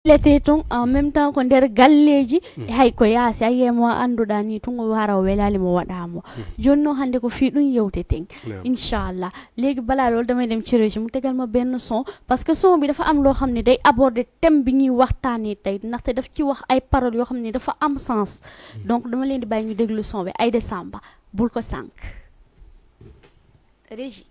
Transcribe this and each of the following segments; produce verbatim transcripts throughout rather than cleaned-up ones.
Lete tun en même temps ko nder galleji, hay ko yaasi, a yiye mo annduɗa ni tun o wara o welali mo waɗa mo. Joni noon hannde ko fii ɗum yewteten. Inchallah. Léegi balaa loolu damay dem ci régie mu tegal ma benn son, parce que son bi dafa am loo xam ne day aborder thème bi ñuy waxtaanee tey, ndaxte daf ci wax ay paroles yoo xam ne dafa am sens. Donc dama leen di bàyyi ñu déglu son bi. Aïda Samba, bul ko sànq. Régie.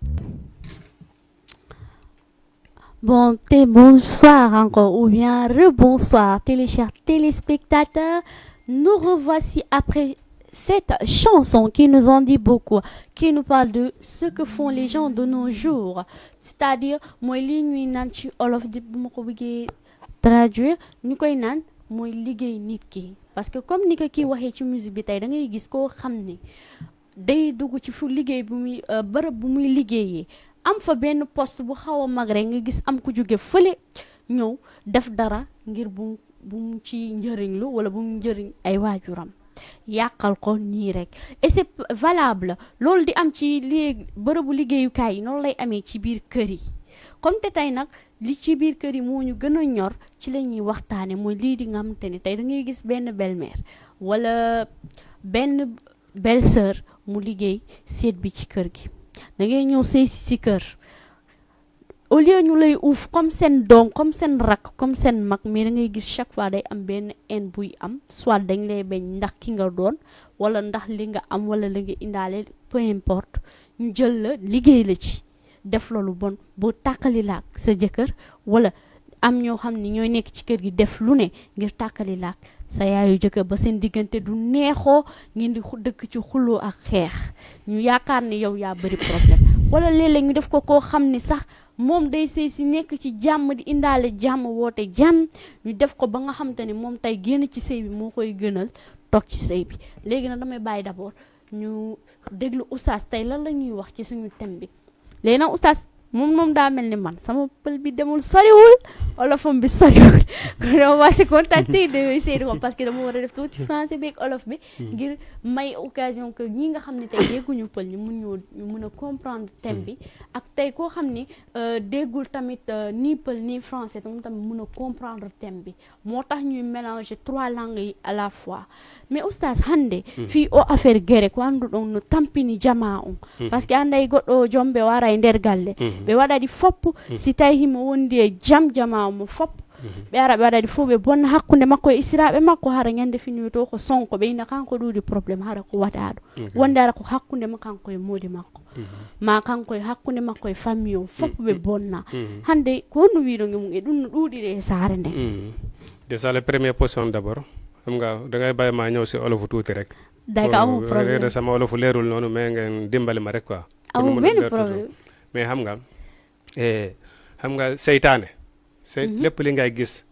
Bon, bonsoir encore, ou bien rebonsoir, télé, chers téléspectateurs. Nous revoici après cette chanson qui nous en dit beaucoup, qui nous parle de ce que font les gens de nos jours. C'est-à-dire, mooy lii ñuy naan ci olof di, bu ma ko bëggee traduire, ñu koy naan mooy liggéey nit ki. Parce que comme ni ko kii waxee ci musique bi tey, da ngay gis koo xam ne day dugg ci fu liggéey bu muy, euh, bërëb bu muy liggéeyee, am fa benn poste bu xaw a mag rek, nga gis am ku jóge fële ñëw def dara ngir bu bu mu ci njëriñlu wala bu mu njëriñ ay waajuram, yàqal ko nii rek. Et c'est valable, loolu di am ci li bërëbu liggéeyukaay yi, noonu lay amee ci biir kër yi. Comme te tey nag li ci biir kër yi moo ñu gën a ñor, ci la ñuy waxtaane, mooy lii di nga xamante ne tey da ngay gis benn belle-mère wala benn belle-sœur mu liggéey seet bi ci kër gi. Da ngay ñëw sëy si si kër, au lieu ñu lay uuf comme seen doom, comme seen rakk, comme seen mag, mais da ngay gis chaque fois day am benn haine buy am, soit dañ lay bañ ndax ki nga doon, wala ndax li nga am, wala li nga indaale, peu importe, ñu jël la liggéey la ci, def la lu bon, boo tàqali laak sa jëkkër, wala am ñoo xam ne ñooy nekk ci kër gi def lu ne ngir tàqali laak sa yaayu jëkkër, ba seen diggante du neexoo, ngeen di xu- dëkk ci xuloo ak xeex, ñu yaakaar ne yow yaa bëri problème. Wala léeg-léeg ñu def ko koo xam ne sax moom day sëy si nekk ci jàmm, di indaale jàmm, woote jàmm, ñu def ko ba nga xamante ne moom tey génn ci sëy bi moo koy gënal toog ci sëy bi. Léegi nag damay bàyyi d'abord ñu déglu oustaz tey lan la ñuy wax ci suñu thème bi. Léegi nag oustaz, moom moom daa mel ni man sama pël bi demul, soriwul, olofam bi soriwul. Kon on va se contenter de essayer de comprendre, parce que dama war a def tuuti français bi ak olof bi ngir may occasion que ñi nga xam ne tey dégguñu pël ñu mun ñoo, ñu mun a comprendre thème bi, ak tey koo xam ni, euh, déggul tamit, euh, ni pël ni français, moom tamit mun a comprendre thème bi. Moo tax ñuy mélanger trois langues yi à la fois. Mais oustaz, hannde fii o affaire gere ko annduɗon no tampini jamaa on. Parce que anday goɗɗo o jombe o ara e nder galle, ɓe waɗa ɗi fopp. Si tawi himo wondi e jam, jamaa mo fopp, ɓe ara ɓe waɗa ɗi fof, ɓe bonna hakkunde makko e isiraaɓe makko, hara ñande fini to ko sonko ɓe ina kanko ɗuuɗi problème, hara ko waɗaɗo wonde ara ko hakkunde ma kanko e moodi makko, ma kanko e hakkunde makko e famille on fof ɓe bonna. Hannde ko honno wiiɗon e mum e ɗum no ɗuuɗiri e saare nden? Déjà le premier position d'abord, xam nga dangay bàyyi ma ñëw si olofu tuuti rek. D'accord, amul problème. Sama olofu leerul noonu, mais ngeen dimbali ma rek quoi. Amul benn problème. Mais xam nga, eh, xam nga seytaane, sey lépp li ngay gis,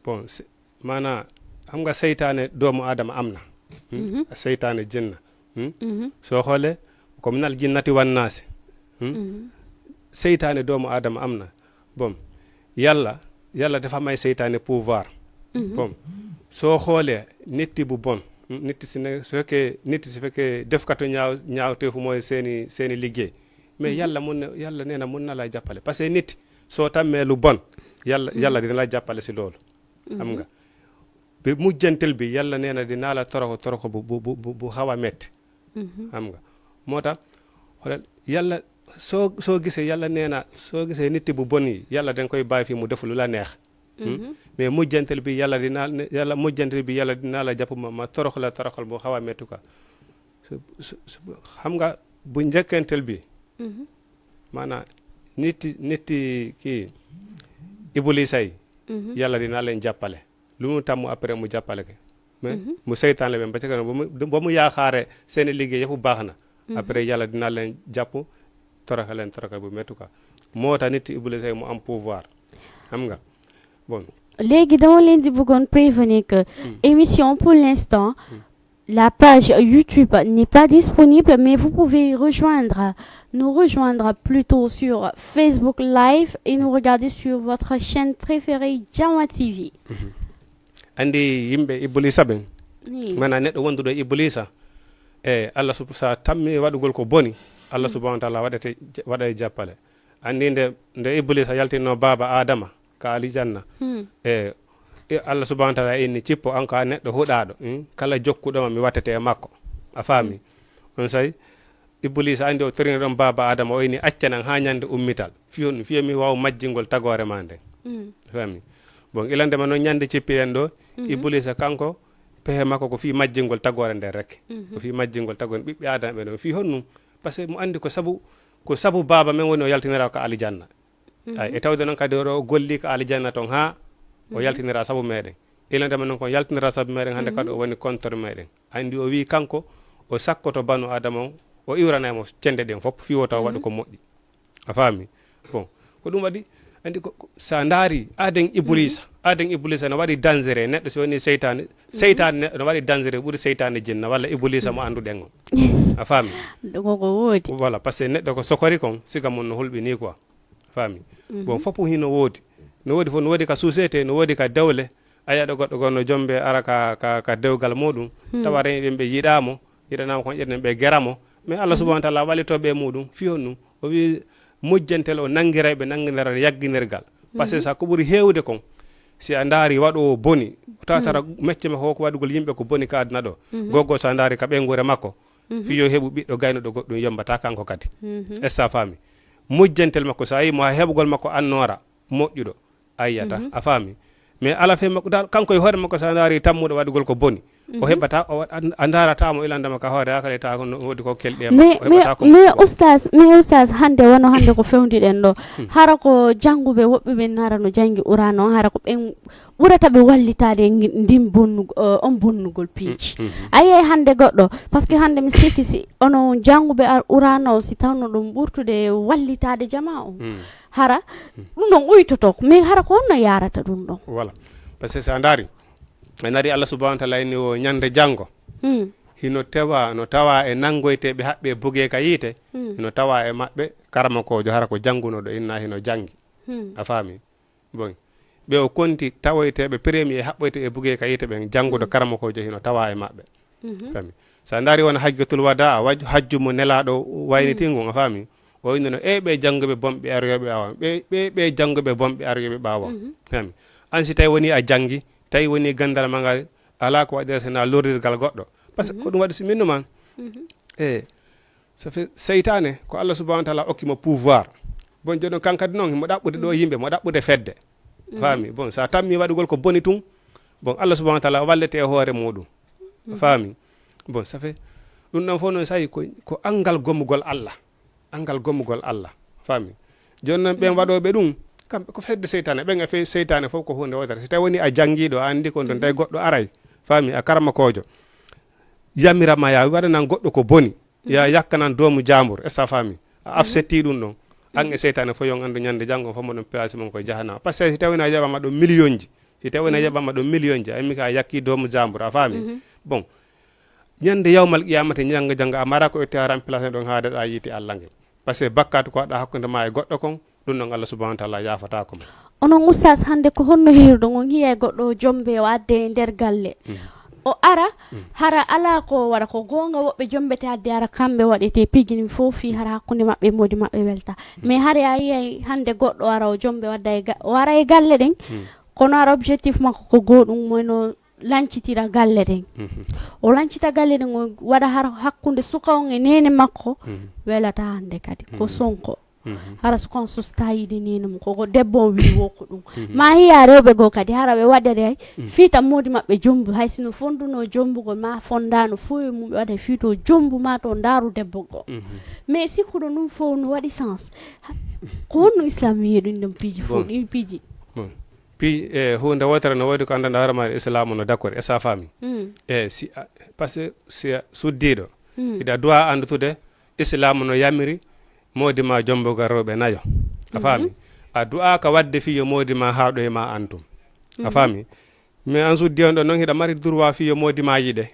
bon, maanaam xam nga seytaane doomu aadama am na. Seytaane jinna. Soo xoolee ko minal jinnati wan naasi. Seytaane doomu aadama am na. Bon, yàlla, yàlla dafa may seytaane pouvoir. Bon, soo xoolee nit bu bon, nit si ne su fekkee nit si fekkee defkatu ñaaw ñaawteefu mooy seeni seeni liggéey, mais yàlla mun na, yàlla nee na mun na laa jàppale, parce que nit soo tammee lu bon, yàlla yàlla dina la jàppale si loolu. Xam nga, bi mujjantel bi yàlla nee na dinaa la toroxo toroxo bu bu bu bu xaw a metti. Xam nga, moo tax xoolal yàlla, soo soo gisee yàlla nee na soo gisee nit bu bon yi, yàlla danga koy bàyyi fii mu def lu la neex. Mais mujjantel bi yàlla dinaa ne yàlla mujjantel bi yàlla dinaa la jàpp ma ma torox la toroxal bu xaw a metti quoi. Su- su- su- xam nga bu njëkkantel bi, maanaam nit nit kii ibulisa yi, yàlla dinaa leen jàppale. Lu mu tàmm après mu jàppale ke, mais mu seytaane leen ba ca kanam, ba mu ba mu yaakaare seeni liggéey yëpp baax na. Après yàlla dinaa leen jàpp, toroxal leen toroxal bu métti quoi. Moo tax nit ibulisa yi mu am pouvoir. Xam nga, bon. Léegi dama leen di bëggoon prévenir que émission pour l'instant, la page YouTube n'est pas disponible, mais vous pouvez rejoindre, nous rejoindre plutôt sur Facebook Live et nous regarder sur votre chaîne préférée, Jama T V. Andi yimɓe ibulisa ɓen, mana neɗɗo wonduɗo e ibulisa, e allah sub- sa tammi waɗugol ko boni, allah subhanahu wa taala waɗete waɗa e jappale. Andi nde nde ibulisa yaltinno baaba adama ka alijanna, e E Allah subhanahu wa taala inni cippo an ko a neɗɗo huɗaaɗo, hmm? Kala jokkuɗoma mi wattete e makko. A faami? On say Ibulisa andi o torino ɗon baaba Adama, o inni accanan haa ñande ummital. Fiyon, fiyo mi waaw majjingol tagoore ma nden. A faami? Bon, ilandema noon ñande cippiɗen ɗo, Ibulisa kanko, pehe makko ko fii majjingol tagoore nden rek. Ko fii majjingol tagoore ɓiɓɓe Adama ɓe ɗon. Fii honnum? Parce que mo andi ko sabu, ko sabu baaba men woni o yaltinira ka alijanna. Ay, e tawde noon kadi oɗo golli ka alijanna ton haa o yaltinira sabu meɗen. Ilandema noon kon yaltinira sabu meɗen, hannde kadi o woni contre meɗen. Andi o wi kanko o sakkoto banu Adama on, o iwranay mo cende ɗen fof, fii o taw waɗu ko moƴƴi. A faami? Bon, ko ɗum waɗi, andi ko, ko, sa ndaari, aaden Ibulisa, aaden Ibulisa no waɗi dangereux, neɗɗo si woni seytaane, seytaane neɗɗo no waɗi dangereux ɓuri seytaane jinna, walla Ibulisa mo annduɗen on. A faami? Ɗum ko ko woodi. Voilà, parce que neɗɗo ko sokori kon, siga mum no hulɓinii quoi. Faami? Bon, fof hino woodi. No woodi fof, no woodi ka société, no woodi ka dewle. A yiya ɗo goɗɗo goo no jombe ara ka, ka, ka dewgal muɗum. Tawa rewi ɓen ɓe yiɗaa mo, yiɗanaama kon ƴetten ɓe gera mo. Mais Allah subhanahu wa taala wallito ɓe muɗum. Fii honɗum? O wi mujjantel o nangiray ɓe nangindiral yagginirgal. Parce que sa ko ɓuri heewde kon, si a ndaari waɗoowo boni, tatara mecce makko ko waɗugol yimɓe ko boni ka aduna ɗo. Gogo sa ndaari ka ɓeynguure makko, fii yo heɓu ɓiɗɗo gaynuɗo goɗɗum yombata kanko kadi. Est-ce que a faami? Mujjantel makko, so a yii mo haa heɓugol makko annoora moƴƴuɗo, a yiyata. A faami? Mais ala fe makko, dal, kanko e hoore makko, so a ndaari tammuɗo waɗugol ko boni, o heɓata, o wa-, a, a ndaarata mo ilandema ka hoore, a kalita ko no woodi ko kelɗi e mais makko, o mais heɓata ko mais moƴƴi. Oustaz, mais oustaz, hannde wano hannde ko fewdiɗen ɗo, hara ko jannguɓe woɓɓe ɓen hara no janngi Qur'an on, hara ko ɓen ɓurata ɓe wallitaade e ngi-, ndin bonnu-, eh, on bonnugol piiji. A yiyay hannde goɗɗo, parce que hannde mi sikki si ono jannguɓe Al-, Qur'an o, si tawno ɗum ɓurtude wallitaade jamaa on, hara ɗum ɗon uytoto, mais hara ko honno yaarata ɗum ɗon? Voilà. Parce que so a ndaari, a ndaari Allah subhanahu wa taala inni o ñande janngo, hino tewa, no tawa e nanngoyteeɓe haɓɓe bugee ka yiite, hino tawa e maɓɓe karamokoojo hara ko janngunooɗo inna hino janngi. A faami? Bon. Ɓe o konti tawoyteeɓe premier haɓɓoyte e bugee ka yiite ɓen jannguɗo karamokoojo hino tawa e maɓɓe. Faami? So a ndaari wona hajjatul wada, a waj-, hajju mo nelaaɗo waynitii ngun, a faami? O innuno, e ɓe jannguɓe bonɓe ariyooɓe ɓaawo am. Ɓe, ɓe, ɓe jannguɓe bonɓe ariyooɓe ɓaawo am. Faami? An si tawi woni a janngi, tawi woni ganndal ma ngal, alaa ko waɗira sena lorrirgal goɗɗo. Parce que ko ɗum waɗi si min numan. E, ça fait seytaane, ko Allah subhanahu wa taala okki mo pouvoir. Bon, jooni non, kan kadi noon, himo ɗaɓɓude ɗo yimɓe, mo ɗaɓɓude fedde. Faami? Bon, sa tammi waɗugol ko boni tun, bon, Allah subhanahu wa taala wallete e hoore muɗum. Faami? Bon, ça fait, ɗum ɗon fof noon, sayi ko, ko anngal gommugol Allah. Anngal gommugol Allah. Faami? Jooni noon, ɓen waɗooɓe ɗum, kamɓe ko fedde seytaane. Ɓen e fe-, seytaane fof ko huunde wootere. Si tawi woni a janngiiɗo, a anndi ko ɗon, tawi goɗɗo aray. Faami? A karamokoojo. Yamira ma ya waɗanan goɗɗo ko boni. Ya yakkanan doomu jaambur. Est-ce que a faami? A afsetti ɗum ɗon. An e seytaane fof, yon anndu ñande janngo fof moɗon place mon ko jahannama. Parce que si tawi woni a jaɓama ɗo millionji, si tawi woni a jaɓama ɗo millionji, a immi ka a yakki doomu jaambur, a faami? Bon, ñande yawmal qiyamata, janngo janngo, a mara ko itta remplace ɗon haa daɗa yiite Allah nge. Parce que bakkaatu ko waɗa hakkunde ma e goɗɗo kon, ɗum ɗon Allah subhanahu wa taala yaafatako ma. Onon oustaz, hannde ko honno heerɗon? On hiyay goɗɗo o jombe o adde e nder galle. O ara, hara alaa ko o waɗa, ko goonga woɓɓe jombete adde ara kamɓe waɗete pigini fof fii hara hakkunde maɓɓe e moodi maɓɓe welta. Mais hara a yiyay hannde goɗɗo ara o jombe o adda e ga-, o ara e galle ɗen, kono ara objectif makko ko goo ɗum moyno lancitira galle ɗen. O lancita galle ɗen, o waɗa har hakkunde suka on e neene makko, welata hannde kadi. Ko sonko. Hara suka on susta yiide neene mum, koko debbo on wi wo ko ɗum. Ma hiya rewɓe goo kadi, hara ɓe waɗere hay, fiita moodi maɓɓe jombu, hay sino fonduno jombugol ma fondano fof e mum, ɓe waɗa fiito jombu ma to ndaaru debbo goo. Mais sikkuɗo ɗum fof no waɗi sens. Ha, ko honno islam wiye ɗum ɗon piiji fof, ɗin piiji? Bon. Pi-, e, huunde wootere no woodi ko anndanɗaa hoore maare, Islaamu no d'accord, est-ce que a faami? E, si a, parce que si a suddiiɗo, hiɗa du'a anndutude Islaamu no yamiri moodi ma jombogal rewɓe nayo. A faami? A du'aaka waɗde fii yo moodi ma haaɗo e ma antum. A faami? Mais an suddi on ɗon noon, hiɗa mari droit fii yo moodi ma yiɗe.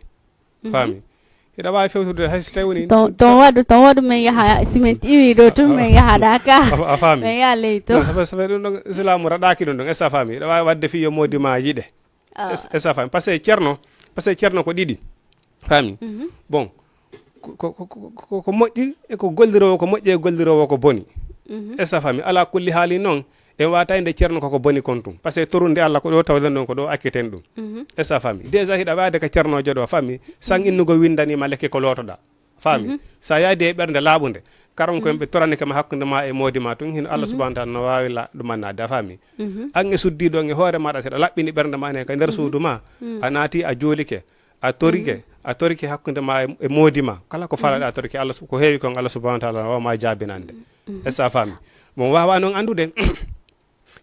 Faami? Hiɗa waawi fewtude hay si tawi woni ton, ton waɗu, ton waɗu men yaha, si men iwi ɗo tun, men yaha ɗa ka. A, a faami? Men yaha ley to. Non, ça fait, ça fait ɗum ɗon, Islaamu raɗaaki ɗum ɗon, est-ce que a faami? Hiɗa waawi waɗde fii yo moodi ma yiɗe. Est-ce, est-ce que a faami? Parce que ceerno, parce que ceerno ko ɗiɗi. Faami? Bon, ko, ko, ko, ko, ko moƴƴi e ko golliroowo ko moƴƴi e golliroowo ko boni. Est-ce que a faami? Alaa kulli haali noon, En wata inde ceerno koko boni kon tun. Parce que torunde Allah ko ɗo tawden ɗon, ko ɗo acceten ɗum. Est-ce que a faami? Déjà hiɗa waade ka ceernoojo ɗo, faami? San innugo winndaniima lekke ko lootoɗaa. Faami? Sa yaadi e ɓernde laaɓunde, karon ko ɓe toranike ma hakkunde ma e moodi ma tun, hino Allah subhanahu wa ta'ala no waawi la-, ɗumannaade, a faami? An e suddiiɗo on e hoore maaɗa, seɗa laɓɓini ɓernde ma enen ka nder suudu ma, a naati a juulike, a torike, a torike hakkunde ma e, e moodi ma. Kala ko faalaɗa torike Allah sub-, ko heewi kon Allah subhanahu wa ta'ala no waawi ma jaabinande. Est-ce que a faami? Mo waawa noon anndude.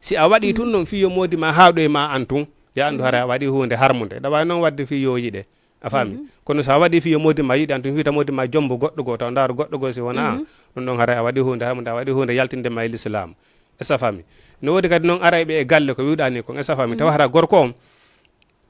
Si a waɗi tun noon fii yo moodi ma haaɗo e ma an tun, ya anndu hara a waɗi huunde harmunde. Ɗa waawi noon waɗde fii yo yiɗe. A faami? Kono so a waɗi fii yo moodi ma yiɗe an tun, wiita moodi ma jombo goɗɗo goo, taw ndaaro goɗɗo goo si wonaa an. Ɗum ɗon hara a waɗi huunde harmunde, a waɗi huunde yaltinde ma e lislaam. Est-ce que a faami? No woodi kadi noon arayɓe e galle ko wi'uɗaa ni kon. Est-ce que a faami? Tawa hara gorko on,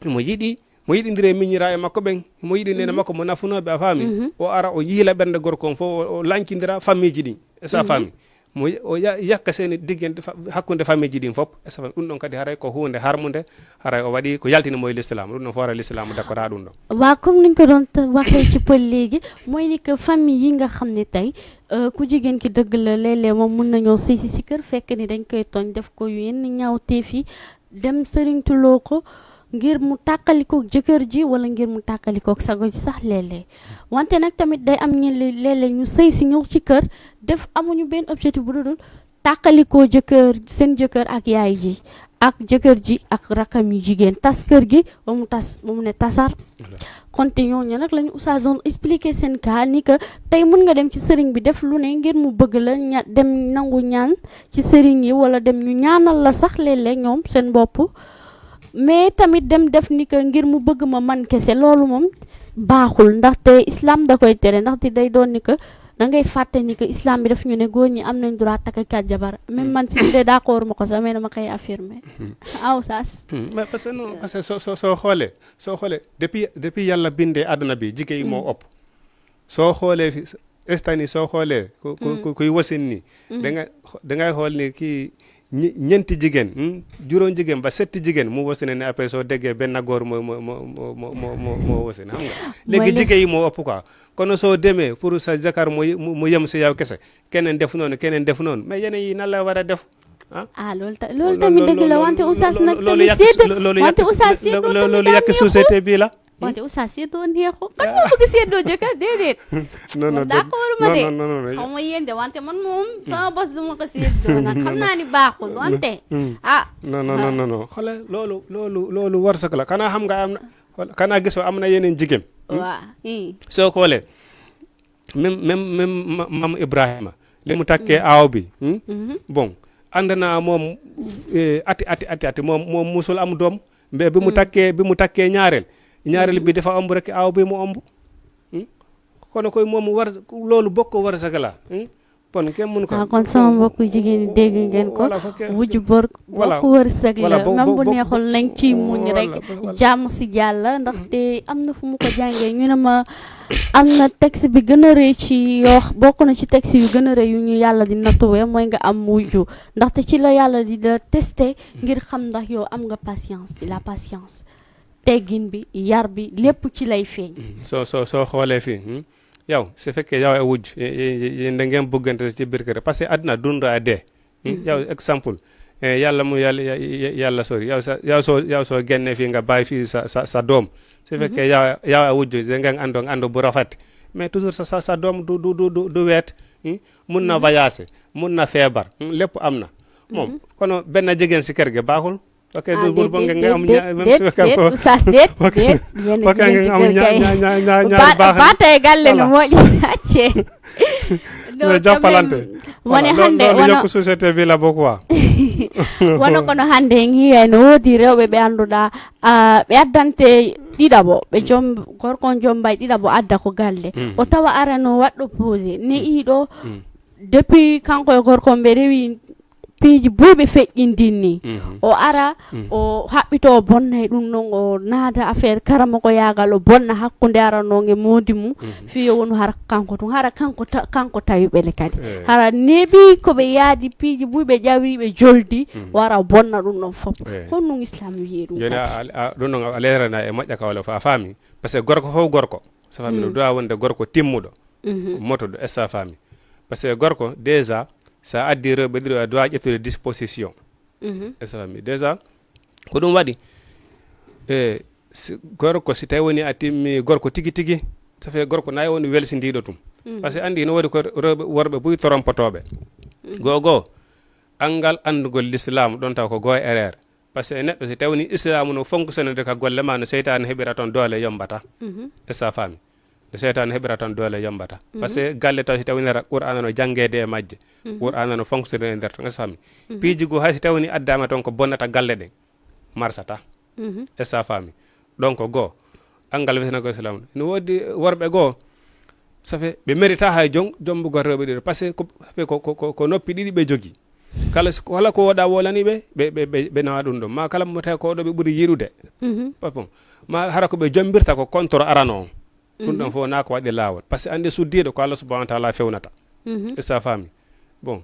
mo yiɗi, mo yiɗindiri e miñiraaɓe makko ɓen, mo yiɗi nene makko, mo nafunooɓe, a faami? O ara, o yiila ɓernde gorko on fof, o, o lankindira fammiiji ɗin. Est-ce que a faami? Mo y-, o ya-, yakka seeni diggante fa-, hakkunde fammiiji ɗin fof. Est-ce que a faami? Ɗum ɗon kadi haray ko huunde harmunde, haray o waɗi ko yaltini mo e lislaam. Ɗum ɗon fof haray lislaam dakkoraa ɗum ɗon. Waaw, comme ni ñu ko doon ta-, waxee ci pël léegi, mooy ni que famille yi nga xam ne tey, euh, ku jigéen ki dëgg la, léeg-léeg moom mun nañoo sëy si si kër, fekk ni dañ koy tooñ, def ko yenn ñaawteef yi, dem sëriñtuloo ko ngir mu tàqalikook jëkkër ji wala ngir mu tàqalikook sago ji sax léeg-léeg. Wante nag tamit day am ñi lé-, léeg-léeg ñu sëy si ñëw ci kër, def, amuñu benn objectif bu dul tàqalikoo jëkkër, seen jëkkër ak yaay ji, ak jëkkër ji ak rakam yu jigéen, tas kër gi ba mu tas, ba mu ne tasar. Konte ñooñu nag lañu oustaz doon expliquer seen cas ni que tey mën nga dem ci sëriñ bi def lu ne ngir mu bëgg la, ña-, dem nangu ñaan ci sëriñ yi wala dem ñu ñaanal la sax léeg-léeg ñoom seen bopp. Mais tamit dem def ni que ngir mu bëgg ma man kese, loolu moom baaxul, ndaxte islam da koy tere, ndaxte day doon ni que da ngay fàtte ni que islam bi daf ñu ne góor ñi am nañ droit takk ak jabar. Même man si bu dee d'accord ma ko sax, mais dama koy affirmer. Aw saas. Hmm, mais parce que non, parce que soo, soo, soo xoolee, soo xoolee, depuis, depuis yàlla bindee àdduna bi, jigéen yi moo ëpp. Soo xoolee fi, Estani, soo xoolee, ku, ku, ku, kuy wasin nii, da nga, da ngay xool ni kii ñe-, ñeenti jigéen, hmm, juróom jigéen ba setti jigéen mu wasine ne, après soo déggee benn góor moo, moo, moo, moo, moo, moo, moo wasine, xam nga? Mooy léegi li jigéen yi moo ëpp quoi. Kono soo demee pour sa jakar mu, mu, mu yem si yow kese, keneen def noonu, keneen def noonu, mais yeneen yi nan la war a def? Ah, ah, loolu ta-, loolu tamit dëgg la, wante oustaz nag loolu tamit yàq sédd, lo-, loolu wante yàq oustaz lo-, sédd lo-, loolu tamit yàq daa neexul. Société bi la. Wante oustaz séddoo neexul. Kan moo bëgg séddoo jëkkër? Déedéet. Non, non, man d'accord ma de. Non, non, non, non. Xaw ma yéen de, wante man moom, sama bos duma ko séddoo nag. Xam naa ni baaxul, wante, ah. Non, non, non, non, non. Xoolal, loolu, loolu, loolu warsak la. Xanaa xam nga am na, xool, xanaa gisoo am na yeneen jigéen? Hmm? Waaw. Hmm. Soo xoolee, même, même, même ma-, maam Ibrahima, li mu takkee aaw bi, hmm? Mhm. Bon, ànd naa moom, eh, ati, ati, ati, ati, moom, moom musul am doom. Mbe bi mu takkee, bi mu takkee ñaareel, ñaareel bi dafa ëmb rek, aaw bi mu ëmb. Hmm? Kono koy moom war, loolu bokk wërsëg la. Hmm? Bon, kenn mënu ko. Ah, kon sama mbokku jigéen ñi, dégg ngeen ko. Voilà, faut que, wujju bor, voilà, bokk wërsëg la. Voilà, bo-, même bo-, bu bo-, neexul, nañ ciy muñ rek, voilà, voilà. Jàmm si Yàlla, ndaxte am na fu mu ko jàngee, ñu ne ma am na texte bi gën a rëy ci yoo, bokk na ci texte yu gën a rëy yu ñu Yàlla di nattuwee, mooy nga am wujju. Ndaxte ci la Yàlla di la testé ngir xam ndax yow am nga patience bi, la patience. Teggin bi, yar bi, lépp ci lay feeñ. Hmm. Soo, soo, soo xoolee fii, hmm? Yow, su fekkee yow e wujj, ye-, ye-, ye-, ye-, nde ngeen bëggante ci biir kër, parce que àddina dund a dee. Hmm? Hmm. Yow, exemple, eh, Yàlla mu Yàlla, Ya-, Ya-, Yàlla sori. Yow sa, yow soo, yow soo génnee fii nga bàyyi fii sa, sa, sa doom. Su fekkee yow, yow e wujj, da ngeen àndoo, ànd bu rafet. Mais toujours sa, sa, sa doom du, du, du, du, du weet. Hmm? Mun na voyager, mun na feebar. Hmm? Lépp am na. Moom, mhm, kono benn jigéen si kër gi baaxul. Ok, ah, du bur bo nga, nga am ñaar, même déet, su fekkee déet, ko, oustaz, déet, ok, déet, yéen a ok, jigéen ci nga am kër ñaar, kay. Ñaar, ñaar, ñaar, ñaar ba, baax. Ba tey gàlle na. Voilà. Moo ñu wàcce. Mais jàppalante. Voilà, wane lo-, hannde, loolu wano yokk société bi la bokk, quoi. Wano kono hannde en hiya no woodi rewɓe ɓe annduɗaa, ah, ɓe addante ɗiɗaɓo, ɓe jom-, gorko on jombay ɗiɗaɓo adda ko galle. Mm. O tawa arano waɗɗo posé. Ne, mm, iɗo, mm, depuis kanko e gorko on ɓe rewi piiji buy ɓe feƴƴindin ni. Mhm. O ara, mhm, o haɓɓito, o bonna e ɗum ɗon, o naada affaire karamoko yaagal, o bonna hakkunde ara noon e moodi mum, mhm, fii yo wonu hara kanko tun. Hara kanko ta-, kanko tawi ɓele kadi. Eh. Hara neeɓi ko ɓe yaadi piiji buy ɓe ƴawi ɓe joldi, mhm, o ara o bonna ɗum ɗon fof. Eh. Ko ɗum Islam wi'i ɗum. Jooni kadi a, a, ɗum ɗon a leerana e moƴƴa ka wala fof, a faami? Parce que gorko fof gorko. So faami no, mm, duwa wonde gorko timmuɗo. Mhm. Moto ɗo, est-ce que a faami? Parce que gorko, déjà, so a addi rewɓe ɗiɗo, a duwa ƴettude disposition. Mhm. Est-ce que a faami? Déjà, ko ɗum waɗi, e, si, gorko, si tawi woni a timmi gorko tigi tigi, ça fait gorko nayi woni welsindiiɗo tum. Mhm. Parce que anndi no woodi ko rewɓe, worɓe buy torompotooɓe. Mhm. Goo goo, anngal anndugol l'islam ɗon taw ko goo e erreur. Parce que neɗɗo si tawi ni islamu no fonctionnude ka golle ma, no seytaane heɓira toon doole yombata. Mhm. Est-ce que a faami? No seytaane heɓira toon doole yombata. Mhm. Parce que galle taw si tawi nara Qur'aana no janngeede e majje. Mhm. Qur'aana no fonctionnude e nder toon, est-ce que a faami? Mhm. Piiji goo hay si tawi ni addaama toon ko bonnata galle ɗen, marsata. Mhm. Est-ce que a faami? Donc goo, anngal wiyeteengo islam. No woodi worɓe goo, ça fait ɓe mérita hay jon-, jombugol rewɓe ɗiɗo. Parce que ko, ça fait ko, ko, ko, ko noppi ɗiɗi ɓe jogii. Kala s-, kala ko woɗa wolani ɓe, ɓe, ɓe, ɓe, ɓe nawa ɗum ɗon. Ma kala mo tawi ko ɗo ɓe ɓuri yiɗude. Mhm. Pas bon. Ma hara ko ɓe jombirta ko contre arano on. Ɗum ɗon Mhm. fof na ko waɗi laawol. Parce que anndi suddiiɗo ko Allah subhanahu wa taala fewnata. Mhm. Est-ce que a faami? Bon.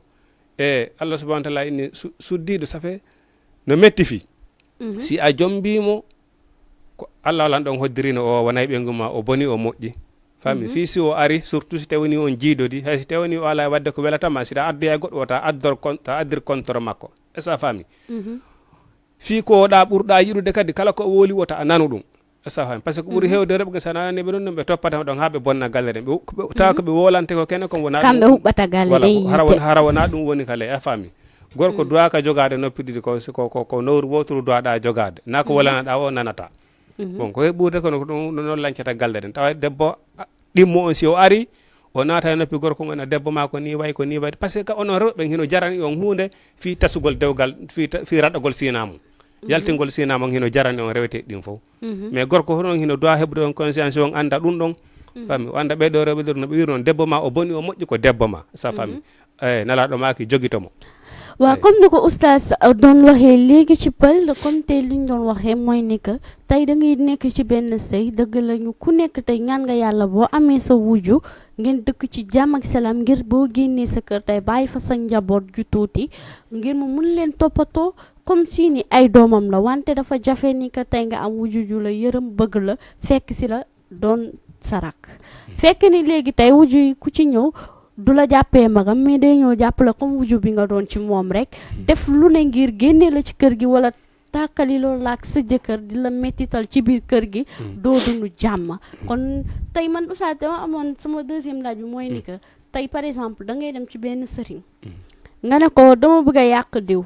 E Allah subhanahu wa taala inni su-, suddiiɗo, ça fait no metti fii. Mhm. Si a jombiimo, ko Allah lan ɗon hoddirino o, wonay ɓeyngu ma, o boni, o moƴƴi. Faami? Mhm. Fii si o ari, surtout si tawi ni on jiidodi, hay si tawi ni o alaa e waɗde ko welata ma, si ɗa addoya e goɗɗo o, ta addor kon-, ta addir contre makko. Est-ce que a faami? Mhm. Fii ko ɗa ɓurɗa yiɗude kadi, kala ko o woli wota a nanu ɗum. Est-ce que a faami? Parce que ko ɓuri Mhm. heewde rewɓe, so a nanani ɓe ɗum, ɗum ɓe toppata ɗon haa ɓe bonna galle ɗen. Ɓe, ɓe, tawa ko Mhm. ɓe wolante ko kene kon wona Kamɓe ɗum. Huɓɓata galle Voilà, ɗen hara yitte. won-, hara wona ɗum woni ka ley, a faami? Gorko Mm. duwaka jogaade noppi ɗiɗi ko, si ko, ko, ko nowru woturu duwaɗa jogaade. Na ko Mhm. wolanaɗa o nanata. Mhm. Bon, ko heɓude kono ko ɗum, ɗum noon lancata galle ɗen. Tawa debbo, a, ɗimmo on si o ari, o naata e noppi gorko ngon, a debbo ma ko ni wayi, ko ni wayi. Parce que onon rewɓe hino jarani on huunde fii tasugol dewgal, fii ta-, fii raɗagol sina mum. Mhm. Yaltingol sina mum hino jarani on rewete ɗin fof. Mhm. Mais gorko hono on hino duwa heɓude on conscience on annda ɗum ɗon. Mhm. Faami, o annda ɓee ɗoo rewɓe ɗoo no ɓe wiri noon, debbo ma o boni, o moƴƴi ko debbo ma. Est-ce que a faami? Mhm. Eyi, Nelaaɗo maaki jogitomo. Waaw, eyi. Comme ni ko oustaz, uh, doon waxee léegi ci pël, comme tey li ñu doon waxee mooy ni que tey da ngay nekk ci benn sëy, dëgg la ñu ku nekk tey ñaan nga yàlla boo amee sa wujju, ngeen dëkk ci jàmm ak salaam, ngir boo génnee sa kër tey bàyyi fa sa njaboot ju tuuti, ngir mu mun leen toppatoo comme si ni ay doomam la. Wante dafa jafe ni que tey nga am wujju ju la yërëm, bëgg la, fekk si la, doon sa rak. Fekk ni léegi tey wujju yi ku ci ñëw du la jàppee magam, mais day ñëw jàpp la comme wujju bi nga doon ci moom rek. Def lu ne ngir génne la ci kër gi wala tàkkali loolu la ak sa jëkkër, di la mettital ci biir kër gi, doo dund jàmm. Kon tey man, oustaz, dama amoon sama deuxième laaj bi mooy ni que tey, par exemple, da ngay dem ci benn sëriñ, nga ne ko: "Dama bëgg a yàq diw."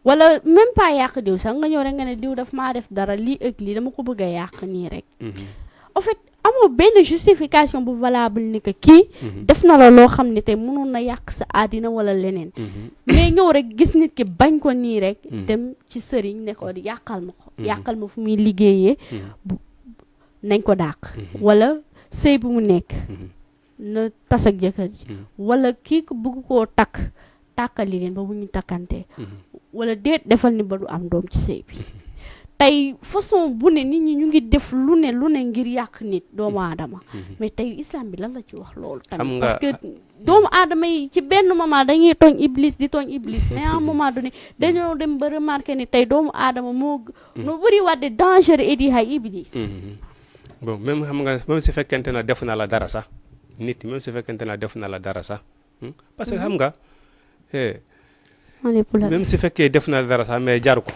Wala même pas yàq diw sax, nga ñëw rek nga ne: "Diw daf maa def dara, lii ak lii, dama ko bëgg a yàq nii rek." En fait, amoo benn justification bu valable ni que kii def na la loo xam ne tey mënoon na yàq sa àddina wala leneen. Mais ñëw rek gis nit ki bañ ko nii rek, dem ci sëriñ ne ko: "Yàqal ma ko, yàqal ma fu muy liggéeyee, bu, nañ ko dàq." Wala sëy bu mu nekk, na tas ak jëkkër ji. Wala kii ko bëgg koo takk, tàkkali leen ba bu ñu takkante. Wala déet, defal ni ba du am doom ci sëy bi. Tey façon bu ne nit ñi ñu ngi def lu ne, lu ne ngir yàq nit, doomu aadama. Mais tey islam bi lan la ci wax loolu tamit? Xam nga, parce que doomu aadama yi ci benn moment dañuy tooñ iblis, di tooñ iblis, mais à un moment donné dañoo dem ba remarqué ni tey doomu aadama moo g-, no ɓuri wadde dangereux edi hay iblis. Bon, même xam nga, même si fekkente na def na la dara sax, nit, même si fekkente na def na la dara sax, hmm? Parce que xam nga, eh, même si fekkee def na la dara sax, mais jaru ko.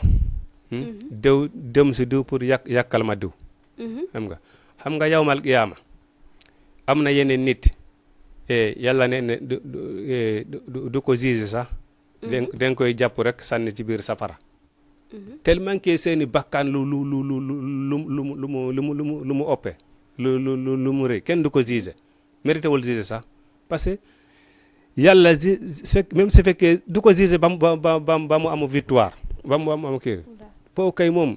Hmm? Dew, dem si diw pour yàq, yàqal ma diw. Xam nga, xam nga yawmal qiyaama am na yeneen nit, eh, yàlla ne, ne du, du, eh, du, du, du ko juge sax. Den, den koy jàpp rek sànni ci biir safara. Tellement que seeni bakkan lu, lu, lu mu, lu mu, lu mu, lu mu, lu mu oppe, lu, lu, lu, lu mu rëy, kenn du ko juge, mérité wul juge sax. Parce que yàlla ji, fekk, même su fekkee du ko juge ba mu, ba, ba, ba, ba mu am victoire, ba mu, ba mu am kii, foofu kay moom,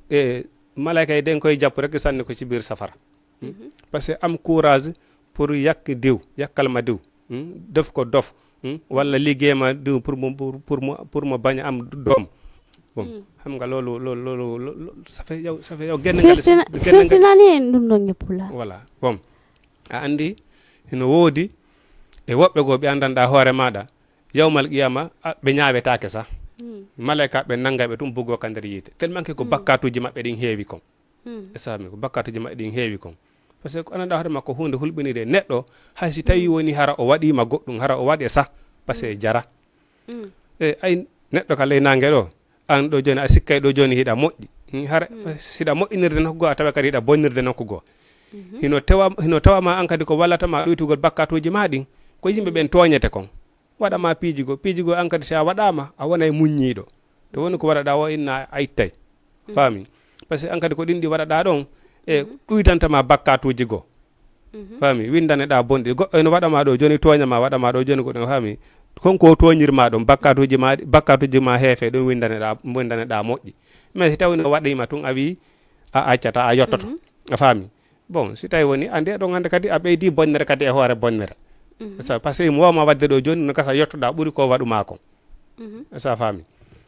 eh, malayka yi den koy jàpp rek sànni ko ci biir safara. Hmm? Parce que am courage pour yàq diw, yàqal ma diw, hmm? Def ko dof, hmm? Wala liggéey ma diw pour mu, pour, pour mu, pour mu bañ a am doom. Bon, xam nga loolu, loolu, loolu, loolu, ça fait yow, ça fait yow génn nga, firtina, génn nga, firtinani en ɗum ɗon e Pulaar. Voilà. Bon, a anndi hino woodi e woɓɓe goo ɓe anndanɗaa hoore maaɗa, yawmal qiyaama, a, ɓe ñaawetaake sax. Malayka ɓe nannga ɓe tun buggo ka nder yiite. Tellement que ko bakkaatuuji maɓɓe ɗin heewi kon. Est-ce que a faami? Ko bakkaatuuji maɓɓe ɗin heewi kon. Parce que ko anndanɗaa hoore ma ko huunde hulɓinide neɗɗo, hay si tawi woni hara o waɗiima goɗɗum, hara o waɗe sax, parce que jara. E ay, Neɗɗo ka ley naange ɗo, aan ɗo jooni a sikkay ɗo jooni hiɗa moƴƴi. Hmm, hara siɗa moƴƴinirde nokku goo, a tawa kadi hiɗa bonnirde nokku goo. Hino tewa, hino tawa ma aan kadi ko wallata ma ɗuytugol bakkatuuji ma ɗin, ko yimɓe ɓen tooñete kon. Waɗa ma piiji goo, piiji goo aan kadi si a waɗaama, a wonay muññiiɗo. To woni ko waɗaɗaa o inna a ittay. Faami? Parce que aan kadi ko ɗin ɗi waɗaɗaa ɗon, e ɗuytanta ma bakkatuuji goo. Faami? Winndane ɗaa bonɗi. Goɗɗo ene waɗa ma ɗo, jooni tooña ma, waɗa ma ɗo, jooni goɗɗo, faami? Kon ko tooñir ma ɗon, bakkatuuji ma, bakkatuuji ma heefe ɗum winndane ɗaa, winndane ɗaa moƴƴi. Mais si tawi no waɗi ma tun a wii, a accata, a yottoto. A faami? Bon, si tawi woni, a nde ɗon hannde kadi a ɓeydi bonnere kadi e hoore bonnere. Sa, parce que mo wawma waɗde ɗo jooni, no gasa yottoɗaa ɓuri ko waɗu ma kon. Sa faami?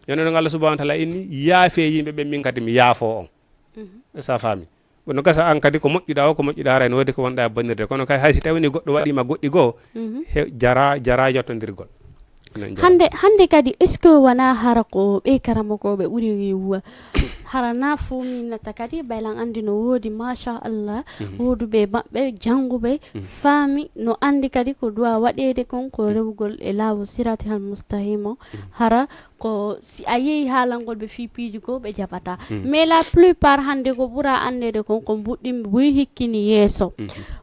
Yonno ɗon Allah subhanahu wa ta'ala inni, yaafee yimɓe ɓen, min kadi mi yaafoo on. Sa faami? Bon, no gasa aan kadi ko moƴƴuɗaa o, ko moƴƴuɗaa haray no woodi ko wonɗaa e bonnirde. Kono kay hay si tawi ni goɗɗo waɗi ma goɗɗi goo, he, jara, jara yottondirgol. Enen jara. Hannde, hannde kadi, est ce que wonaa hara ko ɓe karamokooɓe ɓuri wa-, hara na fof minnata kadi, baylan anndi no woodi, machallah, wooduɓe e maɓɓe, jannguɓe, faami, no anndi kadi ko duwa waɗeede kon, ko rewugol e laawol sirati hal mustahim o. Hara ko si a yehi haalangol ɓe fii piiji goo, ɓe jaɓataa. Mais la plupart hannde ko ɓura anndeede kon, ko mbuɗɗin buy hikkini yeeso.